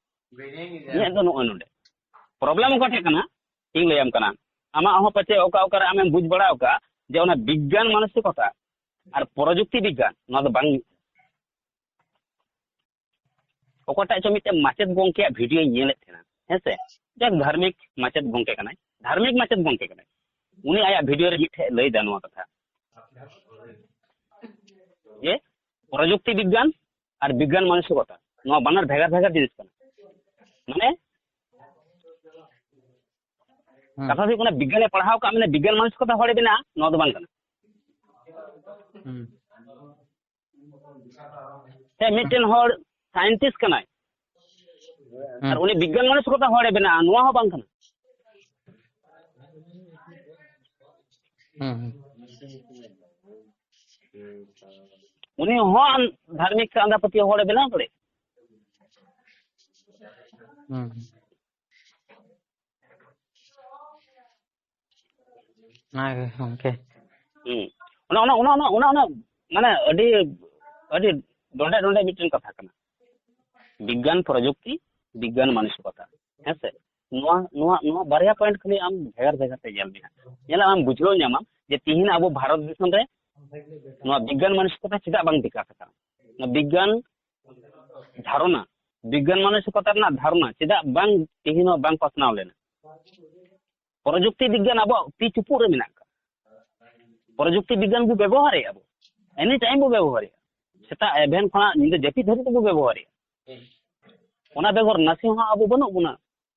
ᱤᱧᱟᱹᱜ ᱫᱚ ᱱᱚᱜᱼᱚᱭ ᱱᱚᱰᱮ ᱯᱨᱚᱵᱞᱮᱢ ᱚᱠᱟ ᱴᱷᱮᱡ ᱠᱟᱱᱟ, ᱤᱧ ᱞᱟᱹᱭᱟᱢ ᱠᱟᱱᱟ᱾ ᱟᱢᱟᱜ ᱦᱚᱸ ᱯᱟᱪᱮ ᱚᱠᱟ ᱚᱠᱟᱨᱮ ᱟᱢᱮᱢ ᱵᱩᱡᱽ ᱵᱟᱲᱟ ᱟᱠᱟᱫ ᱡᱮ ᱚᱱᱟ ᱵᱤᱜᱽᱜᱟᱱ ᱢᱟᱱᱚᱥᱤᱠᱚᱛᱟ ᱟᱨ ᱯᱨᱚᱡᱩᱠᱛᱤ ᱵᱤᱜᱽᱜᱟᱱ ᱱᱚᱣᱟ ᱫᱚ ᱵᱟᱝ ᱢᱤᱫ᱾ ᱚᱠᱟᱴᱟᱜ ᱪᱚ ᱢᱤᱫᱴᱮᱱ ᱢᱟᱪᱮᱫ ᱜᱚᱝᱠᱮᱭᱟᱜ ᱵᱷᱤᱰᱤᱭᱳᱧ ᱧᱮᱞᱮᱫ ᱛᱟᱦᱮᱱᱟ, ᱦᱮᱸ ᱥᱮ, ᱡᱟᱠ ᱫᱷᱟᱨᱢᱤᱠ ᱢᱟᱪᱮᱫ ᱜᱚᱝᱠᱮ ᱠᱟᱱᱟᱭ, ᱫᱷᱟᱨᱢᱤᱠ ᱢᱟᱪᱮᱫ ᱜᱚᱝᱠᱮ ᱠᱟᱱᱟᱭ᱾ ᱩᱱᱤ ᱟᱭᱟᱜ ᱵᱷᱤᱰᱤᱭᱳ ᱨᱮ ᱢᱤᱫᱴᱷᱮᱡ ᱞᱟᱹᱭ ᱫᱟ ᱱᱚᱣᱟ ᱠᱟᱛᱷᱟ ᱡᱮ ᱯᱨᱚᱡᱩᱠᱛᱤ ᱵᱤᱜᱽᱜᱟᱱ ᱟᱨ ᱵᱤᱜᱽᱜᱟᱱ ᱢᱟᱱᱚᱥᱤᱠᱚᱛᱟ ᱱᱚᱣᱟ ᱵᱟᱱᱟᱨ ᱵᱷᱮᱜᱟᱨ ᱵᱷᱮᱜᱟᱨ ᱡᱤᱱᱤᱥ ᱠᱟᱱᱟ᱾ ᱢᱟᱱᱮ ᱦᱩᱸ᱾ ᱠᱟᱛᱷᱟ ᱦᱩᱭᱩᱜ ᱠᱟᱱᱟ, ᱵᱤᱜᱽᱜᱟᱱᱮ ᱯᱟᱲᱦᱟᱣ ᱠᱟᱜ ᱢᱟᱱᱮ ᱵᱤᱜᱽᱜᱟᱱ ᱢᱟᱱᱚᱥᱤᱠᱚᱛᱟ ᱦᱚᱲᱮ ᱵᱮᱱᱟᱜᱼᱟ, ᱱᱚᱣᱟ ᱫᱚ ᱵᱟᱝ ᱠᱟᱱᱟ᱾ ᱦᱩᱸ᱾ ᱥᱮ ᱢᱤᱫᱴᱮᱱ ᱦᱚᱲ ᱥᱟᱭᱮᱱᱴᱤᱥᱴ ᱠᱟᱱᱟᱭ ᱟᱨ ᱩᱱᱤ ᱵᱤᱜᱽᱜᱟᱱ ᱢᱟᱱᱚᱥᱤᱠᱚᱛᱟ ᱦᱚᱲᱮ ᱵᱮᱱᱟᱜᱼᱟ, ᱱᱚᱣᱟ ᱦᱚᱸ ᱵᱟᱝ ᱠᱟᱱᱟ᱾ ᱦᱩᱸ᱾ ᱩᱱᱤ ᱦᱚᱸ ᱫᱷᱟᱨᱢᱤᱠ ᱥᱮ ᱟᱸᱫᱷᱟ ᱯᱟᱹᱛᱭᱟᱹᱣ ᱦᱚᱲᱮ ᱵᱮᱱᱟᱣ ᱫᱟᱲᱮᱭᱟᱜᱼᱟ᱾ ᱦᱩᱸ᱾ ᱚᱱᱟᱜᱮ ᱜᱚᱢᱠᱮ᱾ ᱦᱩᱸ᱾ ᱚᱱᱟ ᱚᱱᱟ ᱚᱱᱟ ᱚᱱᱟ ᱚᱱᱟ ᱚᱱᱟ ᱢᱟᱱᱮ ᱟᱹᱰᱤ ᱟᱹᱰᱤ ᱰᱚᱸᱰᱮ ᱰᱚᱸᱰᱮ ᱢᱤᱫᱴᱮᱱ ᱠᱟᱛᱷᱟ ᱠᱟᱱᱟ᱾ ᱵᱤᱜᱽᱜᱟᱱ ᱯᱨᱚᱡᱩᱠᱛᱤ, ᱵᱤᱜᱽᱜᱟᱱ ᱢᱟᱱᱚᱥᱤᱠᱚᱛᱟ, ᱦᱮᱸ ᱥᱮ? ᱱᱚᱣᱟ ᱱᱚᱣᱟ ᱱᱚᱣᱟ ᱵᱟᱨᱭᱟ ᱯᱚᱭᱮᱱᱴ ᱠᱷᱟᱹᱞᱤ ᱟᱢ ᱵᱷᱮᱜᱟᱨ ᱵᱷᱮᱜᱟᱨ ᱛᱮ ᱧᱮᱞ ᱢᱮ ᱦᱟᱸᱜ᱾ ᱧᱮᱞᱟᱢ, ᱟᱢ ᱵᱩᱡᱷᱟᱹᱣ ᱧᱟᱢᱟᱢ ᱡᱮ ᱛᱤᱦᱤᱧ ᱟᱵᱚ ᱵᱷᱟᱨᱚᱛ ᱫᱤᱥᱚᱢ ᱨᱮ ᱱᱚᱣᱟ ᱵᱤᱜᱽᱜᱟᱱ ᱢᱟᱱᱚᱥᱤᱠᱚᱛᱟ ᱪᱮᱫᱟᱜ ᱵᱟᱝ ᱵᱤᱠᱟᱥ ᱟᱠᱟᱱᱟ᱾ ᱱᱚᱣᱟ ᱵᱤᱜᱽᱜᱟᱱ ᱫᱷᱟᱨᱚᱱᱟ, ᱵᱤᱜᱽᱜᱟᱱ ᱢᱟᱱᱚᱥᱤᱠᱚᱛᱟ ᱨᱮᱱᱟᱜ ᱫᱷᱟᱨᱚᱱᱟ ᱪᱮᱫᱟᱜ ᱵᱟᱝ ᱛᱤᱦᱤᱧ ᱦᱚᱸ ᱵᱟᱝ ᱯᱟᱥᱱᱟᱣ ᱞᱮᱱᱟ? ᱯᱨᱚᱡᱩᱠᱛᱤ ᱵᱤᱜᱽᱜᱟᱱ ᱟᱵᱚᱣᱟᱜ ᱛᱤ ᱪᱩᱯᱩᱫ ᱨᱮ ᱢᱮᱱᱟᱜ ᱟᱠᱟᱫ᱾ ᱯᱨᱚᱡᱩᱠᱛᱤ ᱵᱤᱜᱽᱜᱟᱱ ᱵᱚ ᱵᱮᱵᱚᱦᱟᱨᱮᱫᱼᱟ ᱵᱚ, ᱮᱱᱤ ᱴᱟᱭᱤᱢ ᱵᱚ ᱵᱮᱵᱚᱦᱟᱨᱮᱫᱼᱟ, ᱥᱮᱛᱟᱜ ᱮᱵᱷᱮᱱ ᱠᱷᱚᱱᱟᱜ ᱧᱤᱫᱟᱹ ᱡᱟᱹᱯᱤᱫ ᱫᱷᱟᱹᱵᱤᱡ ᱛᱮᱵᱚ ᱵᱮᱵᱚᱦᱟᱨᱮᱫᱼᱟ᱾ ᱚᱱᱟ ᱵᱮᱜᱚᱨ ᱱᱟᱥᱮ ᱦᱚᱸ ᱟᱵᱚ ᱵᱟᱹᱱᱩᱜ ᱵᱚᱱᱟ᱾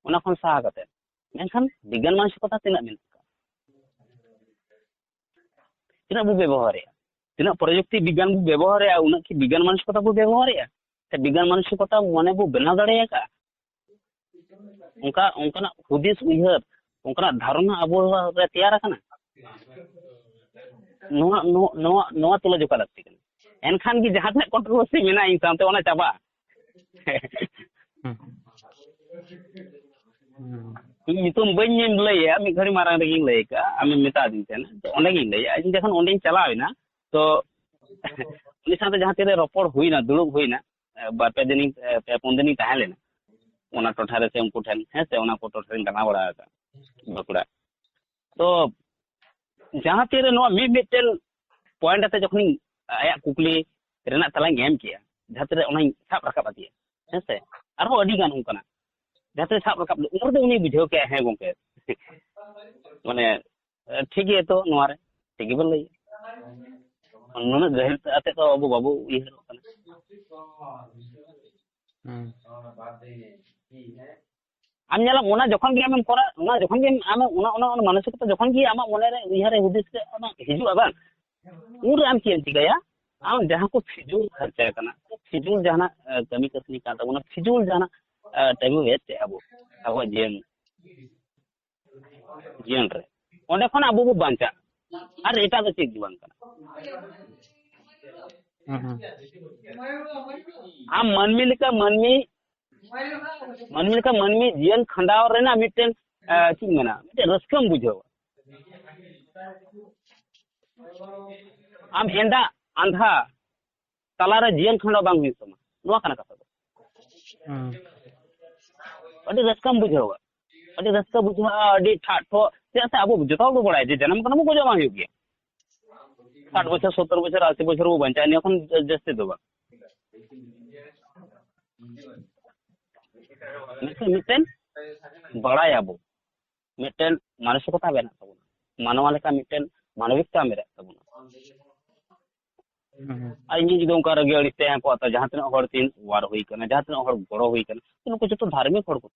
ᱚᱱᱟ ᱠᱷᱚᱱ ᱥᱟᱦᱟ ᱠᱟᱛᱮ, ᱢᱮᱱᱠᱷᱟᱱ ᱵᱤᱜᱽᱜᱟᱱ ᱢᱟᱱᱚᱥᱤᱠᱚᱛᱟ ᱛᱤᱱᱟᱹᱜ ᱢᱮᱱᱟᱜ ᱟᱠᱟᱫ? ᱛᱤᱱᱟᱹᱜ ᱵᱚ ᱵᱮᱵᱚᱦᱟᱨᱮᱫᱼᱟ? ᱛᱤᱱᱟᱹᱜ ᱯᱨᱚᱡᱩᱠᱛᱤ ᱵᱤᱜᱽᱜᱟᱱ ᱵᱚ ᱵᱮᱵᱚᱦᱟᱨᱮᱫᱼᱟ, ᱩᱱᱟᱹᱜ ᱠᱤ ᱵᱤᱜᱽᱜᱟᱱ ᱢᱟᱱᱚᱥᱤᱠᱚᱛᱟ ᱵᱚ ᱵᱮᱵᱚᱦᱟᱨᱮᱫᱼᱟ? ᱥᱮ ᱵᱤᱜᱽᱜᱟᱱ ᱢᱟᱱᱚᱥᱤᱠᱚᱛᱟ ᱢᱚᱱᱮ ᱵᱚ ᱵᱮᱱᱟᱣ ᱫᱟᱲᱮ ᱟᱠᱟᱫᱼᱟ? ᱚᱱᱠᱟ ᱚᱱᱠᱟᱱᱟᱜ ᱦᱩᱫᱤᱥ ᱩᱭᱦᱟᱹᱨ, ᱚᱱᱠᱟᱱᱟᱜ ᱫᱷᱟᱨᱚᱱᱟ ᱟᱵᱚ ᱨᱮ ᱛᱮᱭᱟᱨ ᱟᱠᱟᱱᱟ? ᱱᱚᱣᱟ ᱱᱚᱣᱟ ᱱᱚᱣᱟ ᱱᱚᱣᱟ ᱛᱩᱞᱟᱹ ᱡᱚᱠᱷᱟ ᱞᱟᱹᱠᱛᱤ ᱠᱟᱱᱟ᱾ ᱮᱱᱠᱷᱟᱱ ᱜᱮ ᱡᱟᱦᱟᱸ ᱛᱤᱱᱟᱹᱜ ᱠᱚᱱᱴᱨᱳᱵᱷᱟᱨᱥᱤ ᱢᱮᱱᱟᱜᱼᱟ ᱤᱧ ᱥᱟᱶᱛᱮ, ᱚᱱᱟ ᱪᱟᱵᱟᱜᱼᱟ᱾ ᱦᱩᱸ᱾ ᱦᱩᱸ᱾ ᱤᱧ ᱧᱩᱛᱩᱢ ᱵᱟᱹᱧ ᱞᱟᱹᱭᱟ, ᱢᱤᱫ ᱜᱷᱟᱹᱲᱤ ᱢᱟᱨᱟᱝ ᱨᱮᱜᱮᱧ ᱞᱟᱹᱭ ᱟᱠᱟᱫᱼᱟ, ᱟᱢᱮᱢ ᱢᱮᱛᱟᱫᱤᱧ ᱛᱟᱦᱮᱱᱟ, ᱛᱚ ᱚᱸᱰᱮᱜᱤᱧ ᱞᱟᱹᱭᱟ᱾ ᱤᱧ ᱡᱚᱠᱷᱚᱱ ᱚᱸᱰᱮᱧ ᱪᱟᱞᱟᱣ ᱮᱱᱟ, ᱛᱚ ᱩᱱᱤ ᱥᱟᱶᱛᱮ ᱡᱟᱦᱟᱸ ᱛᱤᱨᱮ ᱨᱚᱯᱚᱲ ᱦᱩᱭᱱᱟ, ᱫᱩᱲᱩᱵ ᱦᱩᱭᱱᱟ, ᱵᱟᱨ ᱯᱮ ᱫᱤᱱᱤᱧ, ᱯᱮ ᱯᱩᱱ ᱫᱤᱱᱤᱧ ᱛᱟᱦᱮᱸ ᱞᱮᱱᱟ ᱚᱱᱟ ᱴᱚᱴᱷᱟ ᱨᱮ, ᱥᱮ ᱩᱱᱠᱩ ᱴᱷᱮᱱ, ᱦᱮᱸ ᱥᱮ, ᱚᱱᱟ ᱠᱚ ᱴᱚᱴᱷᱟ ᱨᱤᱧ ᱫᱟᱬᱟ ᱵᱟᱲᱟ ᱟᱠᱟᱫᱼᱟ, ᱵᱟᱸᱠᱩᱲᱟ᱾ ᱛᱚ ᱡᱟᱦᱟᱸ ᱛᱤᱨᱮ ᱱᱚᱣᱟ ᱢᱤᱫ ᱢᱤᱫᱴᱮᱱ ᱯᱚᱭᱮᱱᱴ ᱟᱛᱮ ᱡᱚᱠᱷᱚᱱᱤᱧ ᱟᱭᱟᱜ ᱠᱩᱠᱞᱤ ᱨᱮᱱᱟᱜ ᱛᱮᱞᱟᱧ ᱮᱢ ᱠᱮᱜᱼᱟ, ᱡᱟᱦᱟᱸ ᱛᱤᱨᱮ ᱚᱱᱟᱧ ᱥᱟᱵ ᱨᱟᱠᱟᱵ ᱟᱫᱮᱭᱟ, ᱦᱮᱸ ᱥᱮ, ᱟᱨᱦᱚᱸ ᱟᱹᱰᱤ ᱜᱟᱱ ᱚᱱᱠᱟᱱᱟᱜ ᱡᱟᱦᱟᱸ ᱛᱤᱨᱮ ᱥᱟᱵ ᱨᱟᱠᱟᱵ ᱞᱮ, ᱩᱱ ᱨᱮᱫᱚ ᱩᱱᱤ ᱵᱩᱡᱷᱟᱹᱣ ᱠᱮᱜᱼᱟ, ᱦᱮᱸ ᱜᱚᱢᱠᱮ, ᱢᱟᱱᱮ ᱴᱷᱤᱠ ᱜᱮᱭᱟ, ᱛᱚ ᱱᱚᱣᱟ ᱨᱮ ᱴᱷᱤᱠ ᱜᱮᱵᱮᱱ ᱞᱟᱹᱭ, ᱱᱩᱱᱟᱹᱜ ᱜᱟᱹᱦᱤᱨ ᱟᱛᱮ ᱛᱚ ᱟᱵᱚ ᱵᱟᱵᱚ ᱩᱭᱦᱟᱹᱨᱚᱜ ᱠᱟᱱᱟ᱾ ᱦᱩᱸ᱾ ᱟᱢ ᱧᱮᱞᱟᱢ, ᱚᱱᱟ ᱡᱚᱠᱷᱚᱱ ᱜᱮ ᱟᱢᱮᱢ ᱠᱚᱨᱟ, ᱚᱱᱟ ᱡᱚᱠᱷᱚᱱ ᱜᱮ ᱟᱢ ᱚᱱᱟ, ᱚᱱᱟ, ᱚᱱᱟ ᱢᱟᱱᱚᱥᱤᱠᱚᱛᱟ ᱡᱚᱠᱷᱚᱱ ᱜᱮ ᱟᱢᱟᱜ ᱢᱚᱱᱮ ᱨᱮ, ᱩᱭᱦᱟᱹᱨ ᱨᱮ, ᱦᱩᱫᱤᱥ ᱨᱮ ᱟᱢᱟᱜ ᱦᱤᱡᱩᱜᱼᱟ ᱵᱟᱝ, ᱩᱱᱨᱮ ᱟᱢ ᱪᱮᱫ ᱮᱢ ᱪᱤᱠᱟᱹᱭᱟ? ᱟᱢ ᱡᱟᱦᱟᱸ ᱠᱚ ᱯᱷᱤᱡᱩᱞ ᱠᱷᱚᱨᱪᱟ ᱠᱟᱱᱟ, ᱯᱷᱤᱡᱩᱞ ᱡᱟᱦᱟᱱᱟᱜ, ᱮ, ᱠᱟᱹᱢᱤ ᱠᱟᱹᱥᱱᱤ ᱠᱟᱱ ᱛᱟᱵᱚᱱᱟ, ᱯᱷᱤᱡᱩᱞ ᱡᱟᱦᱟᱱᱟᱜ, ᱮ, ᱴᱟᱭᱤᱢ ᱮᱢ ᱮᱫ ᱛᱮ ᱟᱵᱚ, ᱟᱵᱚᱣᱟᱜ ᱡᱤᱭᱚᱱ, ᱡᱤᱭᱚᱱ ᱨᱮ, ᱚᱸᱰᱮ ᱠᱷᱚᱱ ᱟᱵᱚ ᱵᱚ ᱵᱟᱧᱪᱟᱜᱼᱟ, ᱟᱨ ᱮᱴᱟᱜ ᱫᱚ ᱪᱮᱫ ᱜᱮ ᱵᱟᱝ ᱠᱟᱱᱟ᱾ ᱦᱩᱸ, ᱦᱩᱸ᱾ ᱟᱢ ᱢᱟᱹᱱᱢᱤ ᱞᱮᱠᱟ ᱢᱟᱹᱱᱢᱤ, ᱢᱟᱹᱱᱢᱤ ᱞᱮᱠᱟ ᱢᱟᱹᱱᱢᱤ ᱡᱤᱭᱚᱱ ᱠᱷᱟᱸᱰᱟᱣ ᱨᱮᱱᱟᱜ ᱢᱤᱫᱴᱮᱱ, ᱮ, ᱪᱮᱫ ᱤᱧ ᱢᱮᱱᱟ, ᱢᱤᱫᱴᱮᱱ ᱨᱟᱹᱥᱠᱟᱹᱢ ᱵᱩᱡᱷᱟᱹᱣᱟ᱾ ᱟᱢ ᱮᱸᱫᱟ ᱟᱸᱫᱷᱟ ᱛᱟᱞᱟᱨᱮ ᱡᱤᱭᱚᱱ ᱠᱷᱟᱸᱰᱟᱣ ᱵᱟᱝ ᱦᱩᱭᱩᱜ ᱛᱟᱢᱟ, ᱱᱚᱣᱟ ᱠᱟᱱᱟ ᱠᱟᱛᱷᱟ ᱫᱚ᱾ ᱦᱩᱸ᱾ ᱟᱹᱰᱤ ᱨᱟᱹᱥᱠᱟᱹᱢ ᱵᱩᱡᱷᱟᱹᱣᱟ, ᱟᱹᱰᱤ ᱨᱟᱹᱥᱠᱟᱹ ᱵᱩᱡᱷᱟᱹᱜᱼᱟ, ᱟᱹᱰᱤ ᱴᱷᱟᱜ ᱴᱷᱚᱜ᱾ ᱪᱮᱫᱟᱜ ᱥᱮ ᱟᱵᱚ ᱡᱚᱛᱚ ᱦᱚᱲ ᱵᱚ ᱵᱟᱲᱟᱭᱟ ᱡᱮ ᱡᱟᱱᱟᱢ ᱠᱟᱱᱟ ᱵᱚ, ᱜᱚᱡᱚᱜ ᱵᱟᱝ ᱦᱩᱭᱩᱜ ᱜᱮᱭᱟ᱾ ᱥᱟᱴ ᱵᱚᱪᱷᱚᱨ, ᱥᱚᱛᱛᱚᱨ ᱵᱚᱪᱷᱚᱨ, ᱟᱥᱤ ᱵᱚᱪᱷᱚᱨ ᱵᱚ ᱵᱟᱧᱪᱟᱜᱼᱟ, ᱱᱤᱭᱟᱹ ᱠᱷᱚᱱ ᱡᱟᱹᱥᱛᱤ ᱫᱚ ᱵᱟᱝ᱾ ᱢᱮᱱᱠᱷᱟᱱ ᱢᱤᱫᱴᱮᱱ ᱵᱟᱲᱟᱭᱟᱵᱚ, ᱢᱤᱫᱴᱮᱱ ᱢᱟᱱᱚᱥᱤᱠᱚᱛᱟ ᱢᱮᱱᱟᱜ ᱛᱟᱵᱚᱱᱟ, ᱢᱟᱱᱣᱟ ᱞᱮᱠᱟ ᱢᱤᱫᱴᱮᱱ ᱢᱟᱱᱚᱵᱤᱠᱛᱟ ᱢᱮᱱᱟᱜ ᱛᱟᱵᱚᱱᱟ᱾ ᱦᱩᱸ, ᱦᱩᱸ᱾ ᱟᱨ ᱤᱧ ᱡᱩᱫᱤ ᱚᱱᱠᱟ ᱨᱟᱹᱜᱤ ᱟᱹᱲᱤᱥ ᱛᱮ ᱦᱮᱸ ᱠᱚᱜᱼᱟ, ᱛᱚ ᱡᱟᱦᱟᱸ ᱛᱤᱱᱟᱹᱜ ᱦᱚᱲ ᱛᱤᱧ ᱚᱣᱟᱨ ᱦᱩᱭ ᱠᱟᱱᱟ, ᱡᱟᱦᱟᱸ ᱛᱤᱱᱟᱹᱜ ᱦᱚᱲ ᱜᱚᱲᱚ ᱦᱩᱭ ᱠᱟᱱᱟ, ᱛᱚ ᱱᱩᱠᱩ ᱡᱚᱛᱚ ᱫᱷᱟᱨᱢᱤᱠ ᱦᱚᱲ ᱠᱚ,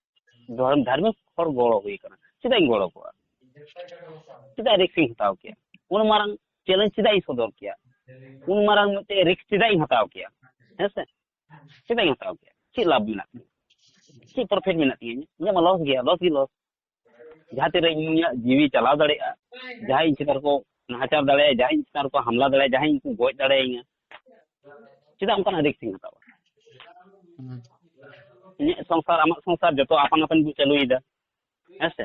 ᱫᱷᱚᱨᱢ-, ᱫᱷᱟᱨᱢᱤᱠ ᱦᱚᱲ ᱜᱚᱲᱚ ᱦᱩᱭ ᱠᱟᱱᱟ, ᱪᱮᱫᱟᱜ ᱤᱧ ᱜᱚᱲᱚ ᱠᱚᱣᱟ? ᱪᱮᱫᱟᱜ ᱨᱤᱠᱥ ᱤᱧ ᱦᱟᱛᱟᱣ ᱠᱮᱭᱟ? ᱩᱱ ᱢᱟᱨᱟᱝ ᱪᱮᱞᱮᱧᱡᱽ ᱪᱮᱫᱟᱜ ᱤᱧ ᱥᱚᱫᱚᱨ ᱠᱮᱭᱟ? ᱩᱱ ᱢᱟᱨᱟᱝ ᱢᱤᱫᱴᱮᱡ ᱨᱤᱠᱥ ᱪᱮᱫᱟᱜ ᱤᱧ ᱦᱟᱛᱟᱣ ᱠᱮᱭᱟ? ᱦᱮᱸ ᱥᱮ, ᱪᱮᱫᱟᱜ ᱤᱧ ᱦᱟᱛᱟᱣ ᱠᱮᱭᱟ? ᱪᱮᱫ ᱞᱟᱵᱷ ᱢᱮᱱᱟᱜ ᱛᱤᱧᱟ? ᱪᱮᱫ ᱯᱨᱚᱯᱷᱤᱴ ᱢᱮᱱᱟᱜ ᱛᱤᱧᱟ? ᱤᱧᱟᱹᱜ ᱢᱟ ᱞᱚᱥ ᱜᱮᱭᱟ, ᱞᱚᱥ ᱜᱮ ᱞᱚᱥ᱾ ᱡᱟᱦᱟᱸ ᱛᱤᱨᱮ ᱤᱧᱟᱹᱜ ᱡᱤᱣᱤ ᱪᱟᱞᱟᱣ ᱫᱟᱲᱮᱭᱟᱜᱼᱟ, ᱡᱟᱦᱟᱸᱭ ᱤᱧ ᱪᱮᱛᱟᱱ ᱨᱮᱠᱚ ᱱᱟᱦᱟᱪᱟᱨ ᱫᱟᱲᱮᱭᱟᱜᱼᱟ, ᱡᱟᱦᱟᱸᱭ ᱤᱧ ᱪᱮᱛᱟᱱ ᱨᱮᱠᱚ ᱦᱟᱢᱞᱟ ᱫᱟᱲᱮᱭᱟᱜᱼᱟ, ᱡᱟᱦᱟᱸᱭ ᱤᱧ ᱠᱚ ᱜᱚᱡ ᱫᱟᱲᱮᱭᱟᱹᱧᱟ, ᱪᱮᱫᱟᱜ ᱚᱱᱠᱟᱱᱟᱜ ᱨᱤᱠᱥ ᱤᱧ ᱦᱟᱛᱟᱣᱟ? ᱦᱩᱸ᱾ ᱤᱧᱟᱹᱜ ᱥᱚᱝᱥᱟᱨ, ᱟᱢᱟᱜ ᱥᱚᱝᱥᱟᱨ, ᱡᱚᱛᱚ ᱟᱯᱟᱱ ᱟᱯᱤᱱ ᱵᱚ ᱪᱟᱹᱞᱩᱭᱮᱫᱟ, ᱦᱮᱸ ᱥᱮ?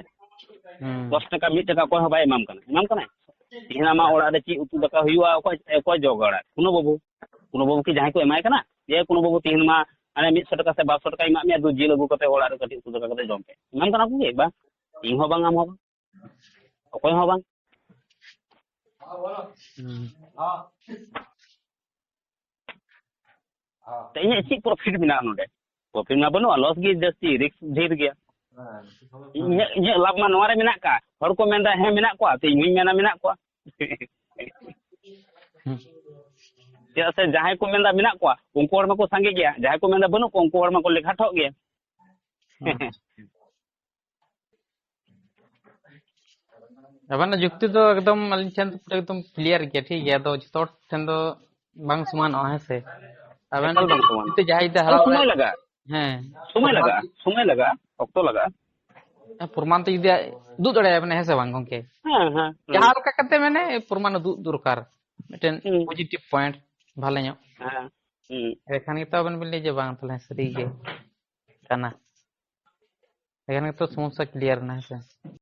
ᱦᱩᱸ᱾ ᱫᱚᱥ ᱴᱟᱠᱟ, ᱢᱤᱫ ᱴᱟᱠᱟ ᱚᱠᱚᱭ ᱦᱚᱸ ᱵᱟᱭ ᱮᱢᱟᱢ ᱠᱟᱱᱟ, ᱮᱢᱟᱢ ᱠᱟᱱᱟᱭ? ᱛᱮᱦᱮᱧ ᱟᱢᱟᱜ ᱚᱲᱟᱜ ᱨᱮ ᱪᱮᱫ ᱩᱛᱩ ᱫᱟᱠᱟ ᱦᱩᱭᱩᱜᱼᱟ, ᱚᱠᱚᱭ, ᱚᱠᱚᱭ ᱡᱚᱜᱟᱲᱟ? ᱠᱩᱱᱩ ᱵᱟᱹᱵᱩ, ᱠᱩᱱᱩ ᱵᱟᱹᱵᱩ ᱠᱤ ᱡᱟᱦᱟᱸᱭ ᱠᱚ ᱮᱢᱟᱭ ᱠᱟᱱᱟ? ᱡᱮ ᱠᱩᱱᱩ ᱵᱟᱹᱵᱩ ᱛᱮᱦᱮᱧ ᱢᱟ ᱦᱟᱱᱮ ᱢᱤᱫ ᱥᱚ ᱴᱟᱠᱟ ᱥᱮ ᱵᱟᱨ ᱥᱚ ᱴᱟᱠᱟᱭ ᱮᱢᱟᱜ ᱢᱮᱭᱟ, ᱫᱩ ᱡᱤᱞ ᱟᱹᱜᱩ ᱠᱟᱛᱮ ᱚᱲᱟᱜ ᱨᱮ ᱠᱟᱹᱴᱤᱡ ᱩᱛᱩ ᱫᱟᱠᱟ ᱠᱟᱛᱮ ᱡᱚᱢ ᱯᱮ, ᱮᱢᱟᱢ ᱠᱟᱱᱟ ᱠᱚ ᱠᱤ? ᱵᱟᱝ, ᱤᱧ ᱦᱚᱸ ᱵᱟᱝ, ᱟᱢ ᱦᱚᱸ ᱵᱟᱝ, ᱚᱠᱚᱭ ᱦᱚᱸ ᱵᱟᱝ᱾ ᱦᱩᱸ᱾ ᱛᱮ ᱤᱧᱟᱹᱜ ᱪᱮᱫ ᱯᱨᱚᱯᱷᱤᱴ ᱢᱮᱱᱟᱜᱼᱟ ᱱᱚᱰᱮ? ᱯᱨᱚᱯᱷᱤᱴ ᱢᱟ ᱵᱟᱹᱱᱩᱜᱼᱟ, ᱞᱚᱥ ᱜᱮ ᱡᱟᱹᱥᱛᱤ, ᱨᱤᱠᱥ ᱰᱷᱮᱨ ᱜᱮᱭᱟ᱾ ᱤᱧᱟᱹᱜ, ᱤᱧᱟᱹᱜ ᱞᱟᱵᱷ ᱢᱟ ᱱᱚᱣᱟ ᱨᱮ ᱢᱮᱱᱟᱜ ᱠᱟᱜ, ᱦᱚᱲ ᱠᱚ ᱢᱮᱱᱫᱟ ᱦᱮᱸ ᱢᱮᱱᱟᱜ ᱠᱚᱣᱟ, ᱛᱚ ᱤᱧ ᱦᱚᱸᱧ ᱢᱮᱱᱟ ᱢᱮᱱᱟᱜ ᱠᱚᱣᱟ᱾ ᱦᱩᱸ᱾ ᱪᱮᱫᱟᱜ ᱥᱮ ᱡᱟᱦᱟᱸᱭ ᱠᱚ ᱢᱮᱱᱫᱟ ᱢᱮᱱᱟᱜ ᱠᱚᱣᱟ, ᱩᱱᱠᱩ ᱦᱚᱲ ᱢᱟᱠᱚ ᱥᱟᱸᱜᱮ ᱜᱮᱭᱟ, ᱡᱟᱦᱟᱸᱭ ᱠᱚ ᱢᱮᱱᱫᱟ ᱵᱟᱹᱱᱩᱜ ᱠᱚᱣᱟ, ᱩᱱᱠᱩ ᱦᱚᱲ ᱢᱟᱠᱚ ᱞᱮᱠᱷᱟ ᱴᱷᱚᱜ ᱜᱮᱭᱟ᱾ ᱦᱩᱸ᱾ ᱟᱵᱮᱱᱟᱜ ᱡᱩᱠᱛᱤ ᱫᱚ ᱮᱠᱫᱚᱢ ᱟᱹᱞᱤᱧ ᱴᱷᱮᱱ ᱫᱚ ᱯᱩᱨᱟᱹ ᱮᱠᱫᱚᱢ ᱠᱞᱤᱭᱟᱨ ᱜᱮᱭᱟ, ᱴᱷᱤᱠ ᱜᱮᱭᱟ᱾ ᱟᱫᱚ ᱡᱚᱛᱚ ᱦᱚᱲ ᱴᱷᱮᱱ ᱫᱚ ᱵᱟᱝ ᱥᱚᱢᱟᱱᱚᱜᱼᱟ, ᱦᱮᱸ ᱥᱮ? ᱟᱵᱮᱱ ᱮᱠᱟᱞ ᱵᱟᱝ ᱥᱚᱢᱟᱱᱟ᱾ ᱡᱩᱠᱛᱤ ᱡᱟᱦᱟᱸᱭ ᱡᱩᱫᱤ ᱟᱨ ᱦᱟᱨᱟᱣ ᱥᱚᱢᱚᱭ ᱫᱟᱲᱮ-, ᱞᱟᱜᱟᱜᱼᱟ, ᱦᱮᱸ, ᱥᱚᱢᱚᱭ ᱯᱨᱚᱢᱟᱱ ᱞᱟᱜᱟᱜᱼᱟ, ᱥᱚᱢᱚᱭ ᱞᱟᱜᱟᱜᱼᱟ, ᱚᱠᱛᱚ ᱞᱟᱜᱟᱜᱼᱟ᱾ ᱦᱮᱸ, ᱯᱨᱚᱢᱟᱱ ᱛᱮ ᱡᱩᱫᱤ ᱩᱫᱩᱜ ᱫᱟᱲᱮᱭᱟᱜᱼᱟ ᱵᱮᱱ, ᱦᱮᱸ ᱥᱮ ᱵᱟᱝ ᱜᱚᱝᱠᱮ? ᱦᱮᱸ, ᱦᱮᱸ, ᱦᱮᱸ᱾ ᱡᱟᱦᱟᱸ ᱞᱮᱠᱟ ᱠᱟᱛᱮ ᱢᱟᱱᱮ ᱯᱨᱚᱢᱟᱱ ᱩᱫᱩᱜ ᱫᱚᱨᱠᱟᱨ, ᱢᱤᱫᱴᱮᱱ ᱦᱩᱸ᱾ ᱯᱚᱡᱤᱴᱤᱵᱷ ᱯᱚᱭᱮᱱᱴ ᱵᱷᱟᱞᱮ ᱧᱚᱜ᱾ ᱦᱮᱸ, ᱦᱩᱸ᱾ ᱮᱸᱰᱮᱠᱷᱟᱱ ᱜᱮᱛᱚ ᱟᱵᱮᱱ ᱵᱮᱱ ᱞᱟᱹᱭᱟ ᱡᱮ ᱵᱟᱝ, ᱛᱟᱦᱞᱮ ᱥᱟᱹᱨᱤ ᱜᱮ ᱠᱟᱱᱟ᱾ ᱮᱸᱰᱮᱠᱷᱟᱱ ᱜᱮᱛᱚ ᱥᱚᱢᱚᱥᱥᱟ ᱠᱞᱤᱭᱟᱨ ᱮᱱᱟ, ᱦᱮᱸ ᱥᱮ?